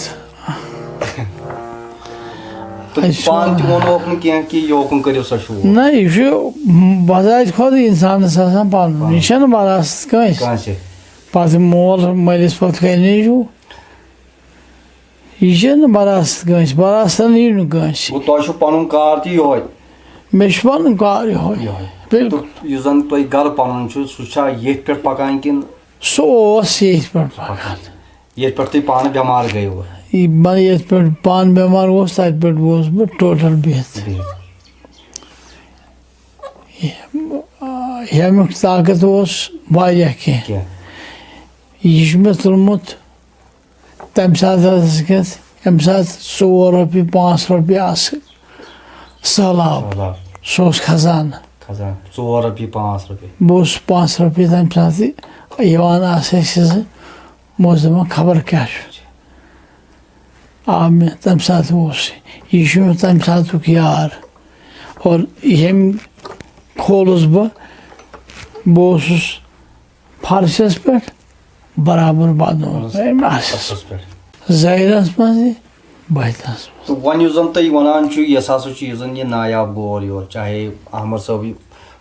تہٕ اَسہِ پانہٕ تہِ چھُ ووٚنہوکھ نہٕ کینٛہہ کہِ یوکُن کٔرِو سا شوق؟ نہ، یہِ چھُ بذاتِ خۄد اِنسانَس آسان پَنُن۔ یہِ پَنُن۔ چھَنہٕ وراثت کٲنٛسہِ۔ کٲنٛسہِ۔ پَتہٕ مول مٲلِس پَتہٕ کَنہِ چھُ۔ یہِ چھَنہٕ وراثت کٲنٛسہِ، وراثت یی نہٕ کٲنٛسہِ۔ گوٚو تۄہہِ چھُو پَنُن کار تہِ یِہوٚے؟ مےٚ چھُ پَنُن کار یِہوٚے۔ یِہوٚے۔ بِلکُل۔ تہٕ یُس زَن تۄہہِ گَرٕ پَنُن چھُ، سُہ چھا ییٚتھۍ پٮ۪ٹھ پَکان کِنہٕ؟ سُہ اوس ییٚتھۍ پٮ۪ٹھ پَکان۔ ییٚتہِ پٮ۪ٹھ تُہۍ پانہٕ بٮ۪مار گٔیوٕ؟ یہِ بہٕ ییٚتہِ پٮ۪ٹھ پانہٕ بٮ۪مار گوس، تَتہِ پٮ۪ٹھ گوس بہٕ ٹوٹل بِہِتھ۔ بِہِتھ۔ یہِ، آ، ییٚمیُک طاقت اوس واریاہ کینٛہہ۔ کینٛہہ۔ یہِ چھُ مےٚ تُلمُت تَمہِ ساتہٕ حظ کیٛاہ، ییٚمہِ ساتہٕ ژور رۄپیہِ، پانٛژھ رۄپیہِ آسہٕ، سہلاب۔ سہلاب۔ سُہ اوس کھسان۔ کھسان۔ ژور رۄپیہِ، پانٛژھ رۄپیہِ۔ بہٕ اوسُس پانٛژھ رۄپیہِ تَمہِ ساتہٕ یِوان آسہٕ اَسہِ زٕ۔ بہٕ اوسُس دَپان، خبر کیٛاہ چھُ۔ آ، مےٚ تَمہِ ساتہٕ اوس، یہِ چھُ مےٚ تَمہِ ساتُک یار۔ اور ییٚمۍ کھولُس بہٕ، بہٕ اوسُس فرشَس پٮ۪ٹھ برابر وَدُن۔ فرشَس۔ أمۍ آسَس۔ فرشَس پٮ۪ٹھ۔ ظٲہِرَس منٛز تہِ، باطنَس منٛز۔ تہٕ وۄنۍ یُس زَن تُہۍ وَنان چھِو، یہِ ہسا چھُ، یُس زَن یہِ نایاب گوٚو اورٕ یور، چاہے احمد صٲبٕے،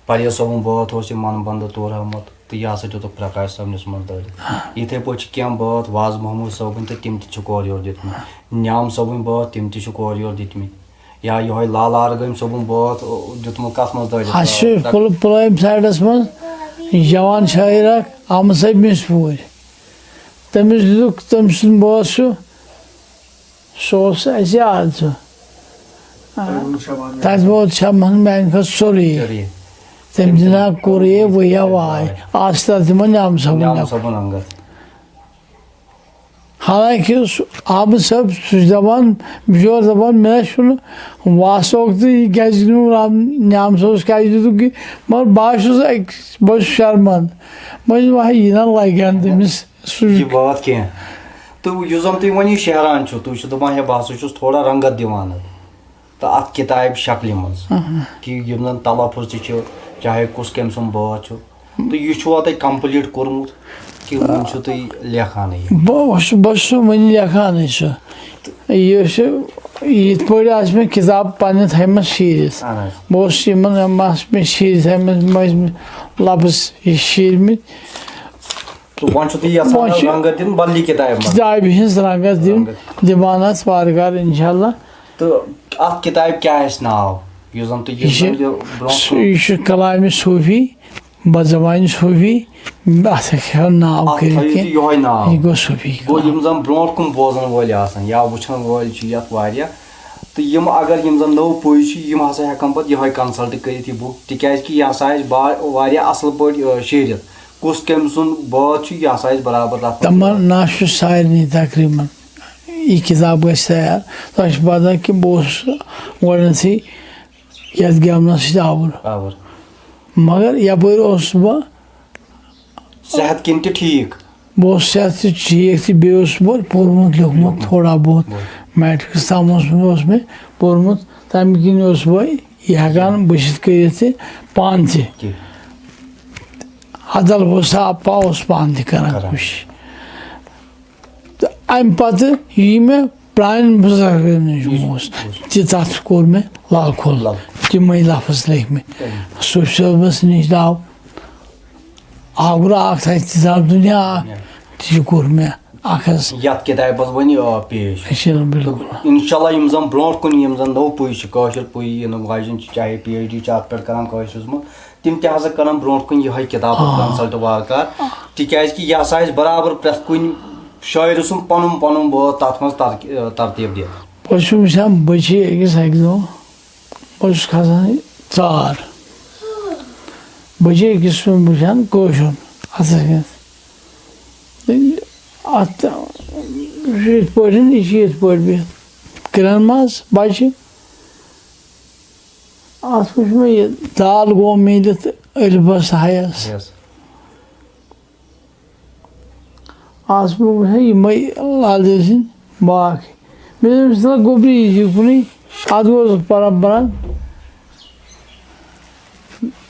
پرویز صٲبُن بٲتھ اوس یہِ من بنٛدٕ تور آمُت، تہٕ یہِ ہسا دیُتُکھ پرکاش صٲبنِس منٛز دٲرِتھ۔ یِتھَے پٲٹھۍ چھِ کینٛہہ بٲتھ واز محمود صٲبٕنۍ، تہٕ تِم تہِ چھِکھ اورٕ یورٕ دِتمٕتۍ۔ نیام صٲبٕنۍ بٲتھ، تِم تہِ چھِکھ اورٕ یورٕ دِتمٕتۍ۔ یا یِہوٚے لال آرگٲمۍ صٲبُن بٲتھ، او، دیُتمُت کَتھ منٛز دٲرِتھ؟ اَسہِ چھُ پُل-، پُلوامہِ سایڈَس منٛز جوان شٲعر اَکھ، احمد صٲب مِسپوٗرۍ۔ تٔمِس دیُتُکھ، تٔمۍ سُنٛد بٲتھ چھُ، سُہ اوس اَسہِ یاد سُہ۔ تَتھ ووت شمن میٛانہِ کھۄتہٕ سورُے۔ سورُے۔ تٔمۍ تہِ نہ کوٚر یہِ، وۄنۍ یا واے۔ آز چھِ تَتھ تِمَن نیام صٲبُن نیام لیکھُن۔ صٲبُن انگت۔ حالانکہِ سُہ عابد صٲب، سُہ چھُ دَپان، بِچور دَپان، مےٚ چھُنہٕ واسوک تہٕ یہِ کیٛازِ نیوٗ رام نیام صٲبَس کیٛازِ دیُتُکھ یہِ؟ مگر بہٕ حظ چھُس أکِس، بہٕ حظ چھُس شرمنٛد۔ بہٕ حظ چھُس وَنان، یہِ نہ لَگہِ ہَن تٔمِس۔ سُہ یہِ بٲتھ کینٛہہ۔ تہٕ یُس زَن تُہۍ وۄنۍ یہِ شہران چھِو، تُہۍ چھِو دَپان، ہے، بہٕ ہسا چھُس تھوڑا رنٛگت دِوان اَتھ، تہٕ اَتھ کِتابہِ شکلہِ منٛز، اہن۔ کہِ یِم زَن تلفظ تہِ چھِ، چاہے کُس کٔمۍ سُنٛد بٲتھ چھُ، تہٕ یہِ چھُوا تۄہہِ complete کوٚرمُت؟ وۄنۍ چھُو تُہۍ لیکھانٕے یہِ؟ بہٕ اوسُس بہٕ چھُس وٕنہِ لیکھانٕے سُہ۔ یہِ چھُ یِتھ پٲٹھۍ آسہِ مےٚ کِتاب پننہِ تھایمژ شیٖرِتھ۔ اہن حظ۔ بہٕ اوسُس یِمن یِم آسہٕ مےٚ شیٖرِتھ تھایمژ، یِم ٲسۍ مےٚ لفظ یہِ شیٖرمٕتۍ۔ تہٕ وۄنۍ چھُو تُہۍ یَژھان وۄنۍ چھِ رنٛگت دیُن بدلی کِتابہِ منٛز؟ کِتابہِ ہِنٛز رنٛگت دِنۍ، دِوان آسہٕ وارٕ کارٕ انشاءاللہ۔ تہٕ اَتھ کِتابہِ کیٛاہ آسہِ ناو، یُس زَن تُہۍ یہِ یُس زَن چھِ یہِ برونٛہہ سُہ- یہِ چھُ کلامِ صوٗفی، بد زبانِ صوٗفی، اَتھ ہیٚکہِ ہا ناو اَتھ تھٲیِو کٔرِتھ تُہۍ کینٛہہ۔ یِہوٚے ناو۔ یہِ گوٚو صوٗفی گوٚو کلام۔ یِم زَن برونٛٹھ کُن بوزَن وٲلۍ آسَن یا وٕچھَن وٲلۍ چھِ یَتھ واریاہ، تہٕ یِم اگر یِم زَن نٔو پُے چھِ، یِم ہسا ہٮ۪کَن پَتہٕ یِہوٚے کنسلٹ کٔرِتھ یہِ بُک، تِکیٛازِ کہِ یہِ ہسا آسہِ با واریاہ اَصٕل پٲٹھۍ، آ، شیٖرِتھ۔ کُس کٔمۍ سُنٛد بٲتھ چھُ، یہِ ہسا آسہِ برابر تَتھ منٛز۔ تمنا چھُ سارنٕے تقریٖباً۔ یہِ کِتاب گژھِ تیار۔ تۄہہِ چھُ پَتہ کہِ بہٕ اوسُس گۄڈٕنیتھٕے یَتھ گٮ۪ونَس سۭتۍ آوُر۔ آوُر۔ مگر یَپٲرۍ اوسُس بہٕ صحت کِنۍ تہِ ٹھیٖک۔ بہٕ اوسُس صحت تہِ ٹھیٖک تہٕ بیٚیہِ اوسُس بہٕ پوٚرمُت لیوٚکھمُت تھوڑا بہت۔ میٹرکس تام اوسُس بہٕ، اوس مےٚ پوٚرمُت، تَمہِ کِنۍ اوسُس بہٕ یہِ ہٮ۪کان بٔچھِتھ کٔرِتھ تہِ پانہٕ تہِ۔ کہِ حدل حساب پا اوس پانہٕ تہِ کران کران۔ کوٗشِش۔ تہٕ اَمہِ پَتہٕ یہِ مےٚ پرٛانٮ۪ن بُزرگَن نِش اوس، تہِ تَتھ کوٚر مےٚ لال کھول۔ لال۔ تِمَے لفظ لیکھۍ مےٚ۔ صوٗفی صٲبَس نِش درٛاو، آگرا اَکھ تھایہِ کِتاب دُنیا اَکھ، تہِ کوٚر مےٚ اَکھ حظ۔ یَتھ کِتابہِ منٛز وۄنۍ، آ، پیش۔ أسۍ چھِ بِلکُل۔ اِنشاء اللہ یِم زَن برونٛٹھ کُن یِم زَن نٔو پُے چھِ، کٲشِر پُے یِنہٕ واجٮ۪ن چھِ، چاہے پی ایچ ڈی چھِ اَتھ پٮ۪ٹھ کَران کٲشرِس منٛز، تِم تہِ ہسا کَرَن برونٛٹھ کُن یِہوٚے کِتاب پَتہٕ آ۔ کنسلٹ وارٕ کارٕ، تِکیٛازِ کہِ یہِ ہسا آسہِ برابر پرٛٮ۪تھ کُنہِ شٲعرٕ سُنٛد پَنُن پَنُن بٲتھ تَتھ منٛز تر-، ترتیٖب دِتھ۔ پَتہٕ چھُ وٕچھان بٔچی أکِس اَکہِ دۄہ، بہٕ چھُس کھسان ژار، بٔچی أکِس چھُس بہٕ وٕچھان کٲشُر اَتھَس کٮ۪تھ۔ اَتھ چھُ یِتھ پٲٹھۍ، یہِ چھِ یِتھ پٲٹھۍ بِہِتھ۔ کرٛٮ۪ن منٛز بَچہِ۔ اَتھ وٕچھ مےٚ یہِ دال گوٚو میٖلِتھ ألفَس ہَیَس۔ یَس۔ آز برونٛہہ وٕچھے یِمے لال دیو سٕنٛدۍ باغ۔ مےٚ دوٚپ أمِس، "تَلہ گوٚبری یی زِ کُنُے۔" اَتھ گوٚو پَران پَران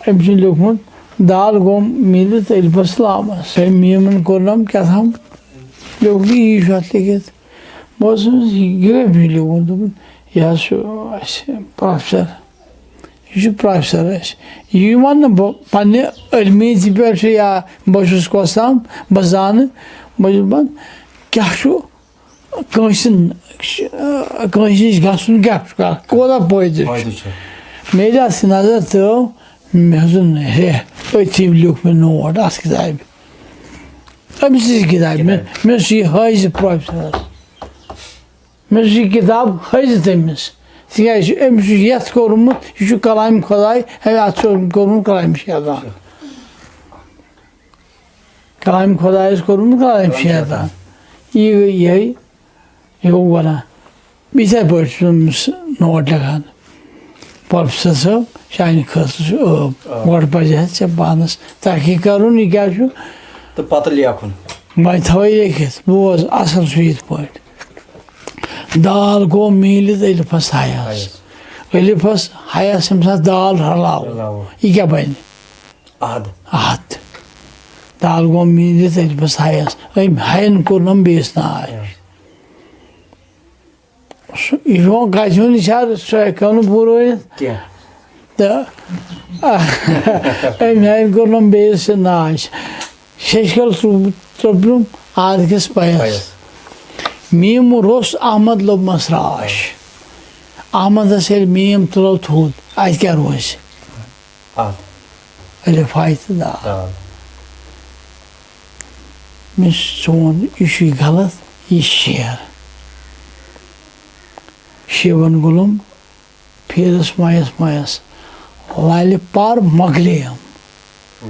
أمۍ چھُ لیوٚکھمُت، "دال گوٚم میٖلِتھ ألفَس لامَس۔" ہے میٖمَن کوٚرنَم کیٛاہ تام لیوٚکھ، یی چھُ اَتھ لیکھِتھ۔ بہٕ اوسُس أمِس، "یہِ کٔمۍ چھُ لیوٚکھمُت؟" دوٚپُن، "یہِ حظ چھُ اَسہِ پرٛوفیسر۔" یہِ چھُ پرٛوفیسر اَسہِ۔ یہِ وَنہٕ نہٕ بہٕ پنٛنہِ علمی تہِ پٮ۪ٹھ یا بہٕ چھُس کۄس تام، بہٕ زانہٕ، بہٕ چھُس دَپان، کیٛاہ چھُ کٲنٛسہِ، کٲنٛسہِ نِش گژھُن کیٛاہ چھُ کَتھ، کوٗتاہ فٲیدٕ چھُ؟ فٲیدٕ چھُ۔ مےٚ ییٚلہِ اَتھ نظر ترٛٲو، مےٚ ہیوٚتُن ہے، أتھی لیوٚکھ مےٚ نوٹ اَتھ کِتابہِ۔ أمۍ سٕنٛزِ کِتابہِ۔ مےٚ، مےٚ اوس یہِ حٲیزِ پرٛوفیسرَس۔ مےٚ چھُ یہِ کِتاب حٲضِر تٔمِس، تِکیٛازِ أمِس چھُ یَتھ کوٚرمُت، یہِ چھُ کلامِ خۄداے، ہے، اَتھ چھُ کوٚرمُت کلامِ شیطان۔ کلامِ خۄدایَس کوٚرمُت کلامِ شیطان۔ یہِ گٔے یِہوٚے، یہِ گوٚو گۄناہ۔ یِتھَے پٲٹھۍ چھُس أمِس نوٹ لیکھان، پروفیسر صٲب، چانہِ خٲطرٕ چھُ ٲب۔ آ۔ گۄڈٕ پَزِ ہا ژےٚ پانَس تحقیٖق کَرُن، یہِ کیٛاہ چھُ۔ تہٕ پَتہٕ لیکھُن۔ وۄنۍ تھاوَے لیکھِتھ، بوز اَصٕل چھُ یِتھ پٲٹھۍ۔ دال گوٚو میٖلِتھ ألفَس ہَیَس۔ ہَیَس۔ ألفَس ہَیَس ییٚمہِ ساتہٕ دال رَلاوو، رَلاوو۔ یہِ کیٛاہ بَنہِ؟ اَحد۔ اَحد۔ دال گوٚو میٖلِتھ ألفَس ہَیَس۔ أمۍ ہَیَن کوٚرنَم بیٚیِس ناو۔ ہَیَس۔ سُہ، یہِ چھُ وۄنۍ کَتھِ ہُنٛد اِشارٕ، سُہ ہٮ۪کو نہٕ پوٗرٲوِتھ۔ کینٛہہ۔ تہٕ أمۍ ہَیَن کوٚرنَم بیٚیِس ناو۔ ششکل ترٛوو-، ترٛوپنُم آدکِس پَیَس۔ پَیَس۔ میٖم روٚس احمد لوٚبمَس راش۔ احمدَس ییٚلہِ میٖم تُلو تھوٚد، اَتہِ کیٛاہ روزِ؟ اَتھ۔ الف ہاے تہٕ دال۔ دال۔ مےٚ چھُ چون، یہِ چھُے غلط، یہِ چھُ شعر۔ شیوَن گُلُم پھیرس مایس مایس، لالہِ پر مۄکلیم۔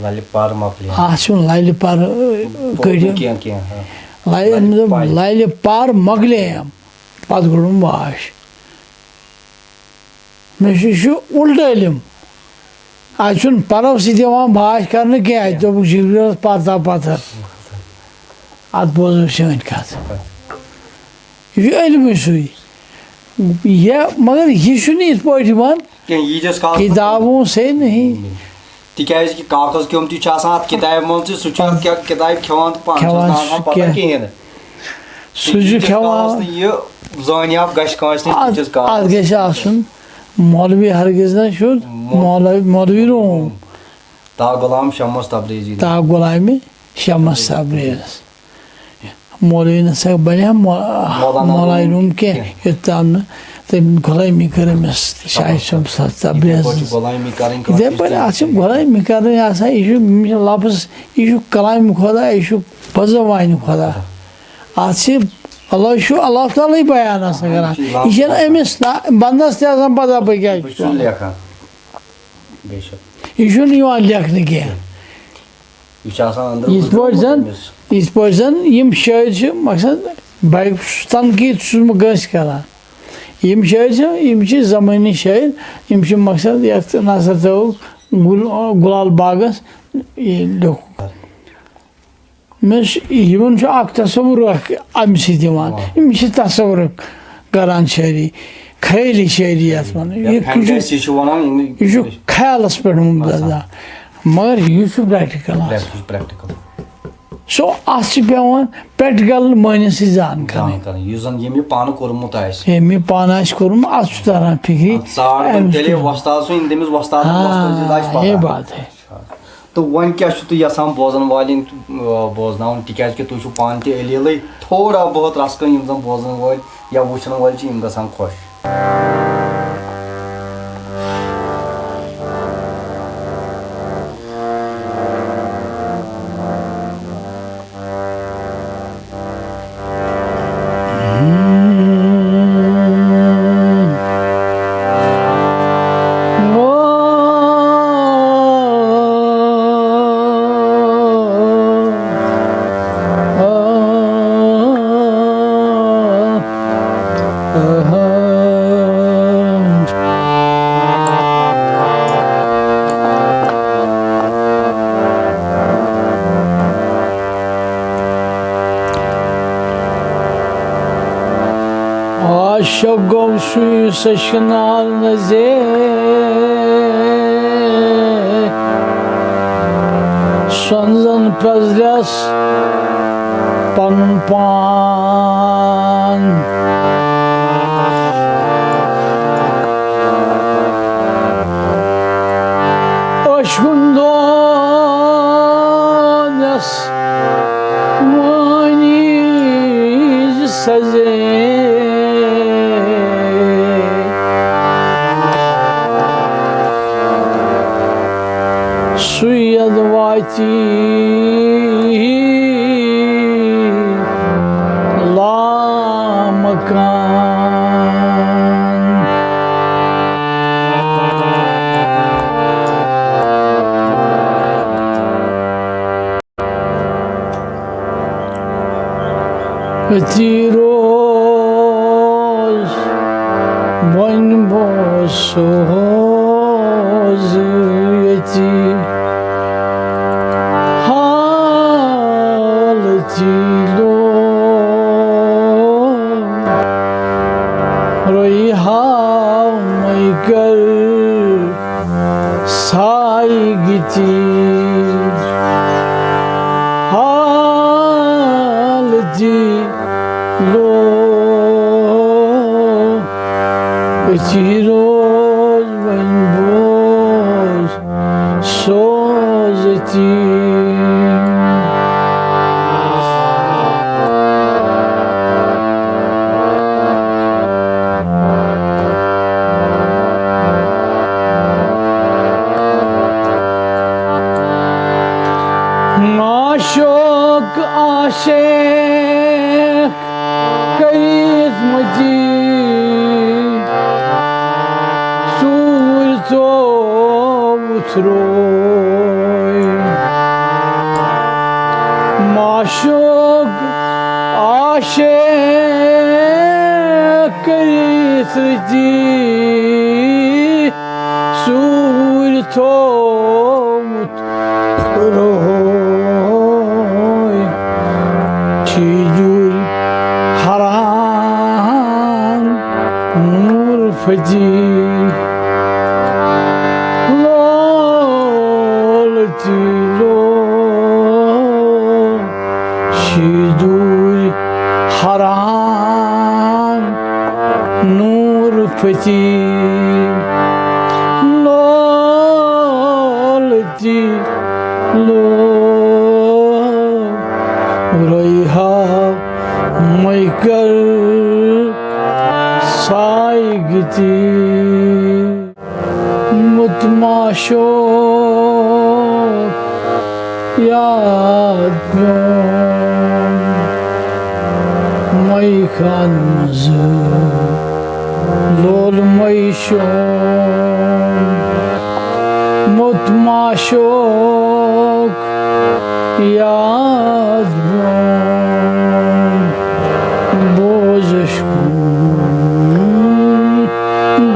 لالہِ پر مۄکلیم۔ اَتھ چھُ لالہِ پر، ٲ، پوٚر کٔڑِم۔ نہٕ کینٛہہ، کینٛہہ، ہاں۔ لالہِ، لالہِ مطلب، پَے۔ لالہِ پر مۄکلیم۔ پتہٕ گوٚڑُم واش۔ مےٚ چھُ، یہِ چھُ اُلٹہٕ علم۔ اَتہِ چھُنہٕ پرو سۭتۍ یِوان واش کرنہٕ کینٛہہ۔ اَتہِ دوٚپُکھ جبریلس پتہٕ پتہٕ۔ اَتھ بوزو سٲنۍ کتھ۔ یہِ چھُ علمٕے سُے۔ یہِ، مگر یہِ چھُنہٕ یِتھ پٲٹھۍ یِوان۔ کینٛہہ، ییٖتِس کالس کتابوں سے نہیں۔ تِکیازِ کہِ کاغذ کیوٚم تہِ چھُ آسان اَتھ کِتابہِ منٛز تہِ، سُہ چھُ اَتھ کیٛاہ کِتابہِ کھٮ۪وان تہٕ پانَس چھُنہٕ کھٮ۪وان آسان چھُ پَتہ کینٛہہ۔ کِہیٖنۍ۔ سُہ چھُ تیٖتِس کھٮ۪وان۔ کالَس نہٕ یہِ زٲنیاب گژھِ کٲنٛسہِ نِش، اَتھ، تیٖتِس کالَس۔ اَتھ گژھِ آسُن مولوی ہرگز نہ چھُ، مول-، مولوی، مولوی روم۔ تا غلام شمس تبریزی۔ تا غلامِ شمس تبریز۔ مولوی نہ سا بنیا مو-، مولانا مولوی روم روم کینٛہہ، کینٛہہ۔ یوٚت تام نہٕ تٔمۍ غلٲمی کٔر أمِس شاہہِ شمس تبریز۔ یِتھَے پٲٹھۍ چھِ غلٲمی کَرٕنۍ کٲنٛسہِ یِتھَے پٲٹھۍ تہِ۔ اَتھ چھِ غلٲمی کَرٕنۍ آسان، یہِ چھُ، یہِ چھُ لفظ، یہِ چھُ کلامِ خدا، یہِ چھُ بزبانِ خدا۔ اَتھ چھِ اللہ چھُ اللہ تعالیٰ ہٕے بیان آسان اَہَن، کران۔ یہِ چھُ یہِ چھَنہٕ لفظ۔ أمِس نا-، بندَس تہِ آسان پتہ بہٕ کیٛاہ بہٕ چھُس چھُس وَنان۔ لیکھان۔ بے شک۔ یہِ چھُنہٕ یِوان لیکھنہٕ کینٛہہ۔ یہِ چھُ آسان أنٛدرٕ یِتھ پٲٹھۍ گُزریومُت زَن، أمِس۔ یِتھ پٲٹھۍ زَن یِم شٲعر چھِ، مقصد، بہٕ تنقیٖد چھُس نہٕ کٲنٛسہِ کران۔ یِم شٲعر چھِ، یِم چھِ زمٲنی شٲعر، یِم چھِ، مقصد، یَتھ نثر تھٲوٕکھ گُل-، گُلال باغَس، یہِ لیوٚکھُکھ۔ مےٚ چھُ، یِمَن چھُ اَکھ تصوُر اَکھ اَمہِ سۭتۍ یِوان۔ آ۔ یِم چھِ تصوُر کران شٲعری، خیٲلی شٲعری یَتھ وَنان۔ یا یہِ، یہِ چھُ، fantasy چھِ وَنان، یِم یہِ چھُ خیالَس پٮ۪ٹھ مُبتلا۔ آسان۔ مگر یہِ چھُ practical آسان۔ Practical، practical۔ So، اَتھ چھِ پٮ۪وان practical مٲنِس سۭتۍ زان زان کَرٕنۍ۔ کَرٕنۍ۔ یُس زَن ییٚمۍ یہِ پانہٕ کوٚرمُت آسہِ۔ ییٚمۍ یہِ پانہٕ آسہِ کوٚرمُت، اَتھ چھُ تَران فِکرِ۔ ژاٹھ اَمہِ وۄنۍ تیٚلہِ سۭتۍ۔ وۄستاد سُنٛد، یِم تٔمِس وۄستادَن آ، وۄستٲدۍ آسہِ پَتہ۔ یہ بات ہے۔ تہٕ وۄنۍ کیٛاہ چھُو تُہۍ یَژھان بوزَن والٮ۪ن، آ، بوزناوُن؟ تِکیٛازِ کہِ تُہۍ چھِو پانہٕ تہِ علیلٕے، تھوڑا بہت رَژھ کھنٛڈ یِم زَن بوزَن وٲلۍ یا وٕچھَن وٲلۍ چھِ، یِم گژھن خۄش۔ عاشق گوٚو سُے سٔچھناونہٕ زِ سۄنزن پزرس پنُن پان۔ أچھ ہُنٛد دود یس مٲنِج سزے۔ سُے یَد واتی لامکان۔ أتی روز وۄنۍ بہٕ سوز ییٚتی حالتی لوگ۔ رہی ہاو مَے کر سایہِ گِتی حالتی لوگ۔ أتی روز وۄنۍ بوز سوز أتی۔ معشوق عاشق کٔرِتھ مٔتی ژوٗرِ ژوٚوُہ ترٛوے۔ معشوق عاشق کٔرِتھ مٔتی ژوٗرِ تھوٚومُت روے۔ ٹھیٖک جوٗرۍ حرام نوٗر فتی۔ لو تی لول تی لو رہا میں کر سائے گتی متماشو یاد پیوم مئی خان منٛز لول مئی شوم متماشوک یاد پیوم بوزش کن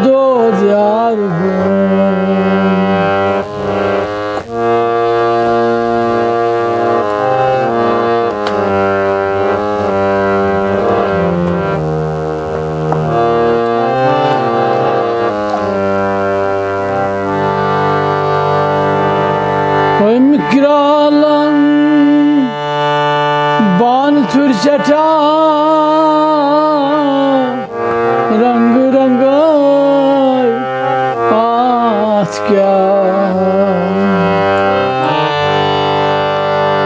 دود یار گوم۔ أمۍ کرٛالَن بانہٕ تھُرۍ سٮ۪ٹھاہ۔ رنگ رنگٲے آتھ کیٛاہ۔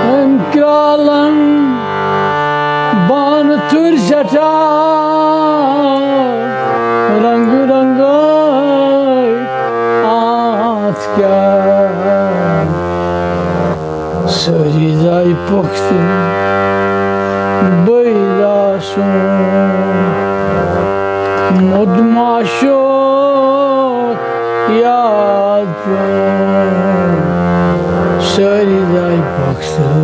أمۍ کرٛالَن بانہٕ تُرۍ سٮ۪ٹھاہ۔ رنگ رنگٲے آتھ کیٛاہ۔ سٲری زاے پۄختہٕ بٔے داسون۔ مُدماشو یاد پیوٚم۔ سٲری زاے پۄختہٕ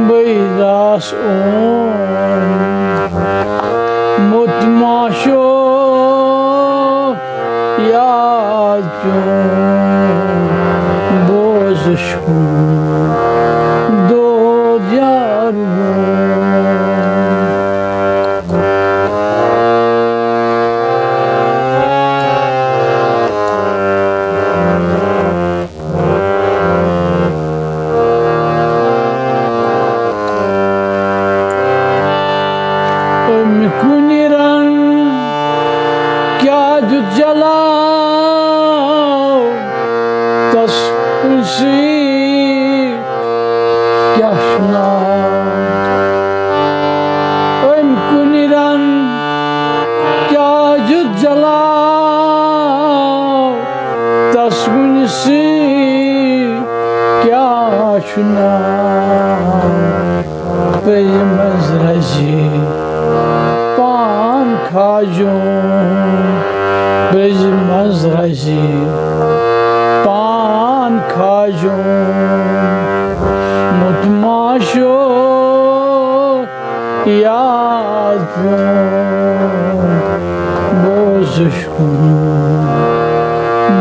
بٔے داسون۔ مُدماشو یاد پیوٚم بوزُس کُن دود یار گوٚو۔ أمۍ کُنہِ رنٛگ کیٛاہ دیُت جلاو تس کُنسٕے؟ کیٛاہ چھُ ناو؟ أمۍ کُنہِ رنٛگ کیٛاہ دیُت جلاو تس کُنسٕے؟ کیٛاہ چھُ ناو؟ پرٛزِ منٛز رزِ پان کھاجُن، پرٛزِ منٛز رزِ پان کھاجُن۔ مُتماشو یاد پیوٚم بوزُس کُن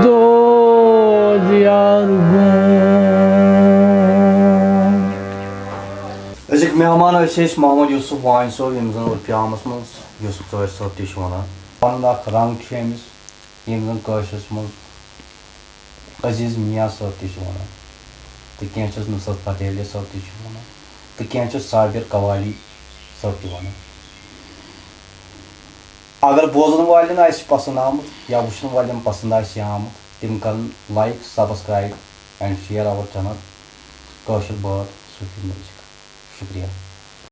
دود یار گوٚو۔ أزِکۍ مہمان ٲسۍ أسۍ محمد یوسف وانۍ صٲب، ییٚمِس زَن عرفِ عامَس منٛز یوسف ژٲرۍ صٲب تہِ چھِ وَنان۔ پَنُن اَکھ رنٛگ چھُ أمِس، ییٚمِس زَن کٲشرِس منٛز عزیز میاں صٲب تہِ چھِ وَنان، تہٕ کینٛہہ چھِس نُصرت فتح علی صٲب تہِ چھِ وَنان، تہٕ کینٛہہ چھِس صابر قوالی صٲب تہِ وَنان۔ اگر بوزن والٮ۪ن آسہِ پسنٛد آمُت یا وٕچھن والٮ۪ن پسنٛد آسہِ آمُت، تِم کرن like، subscribe and share our channel کٲشِر بٲتھ صوٗفی میوٗزک۔ شُکریہ۔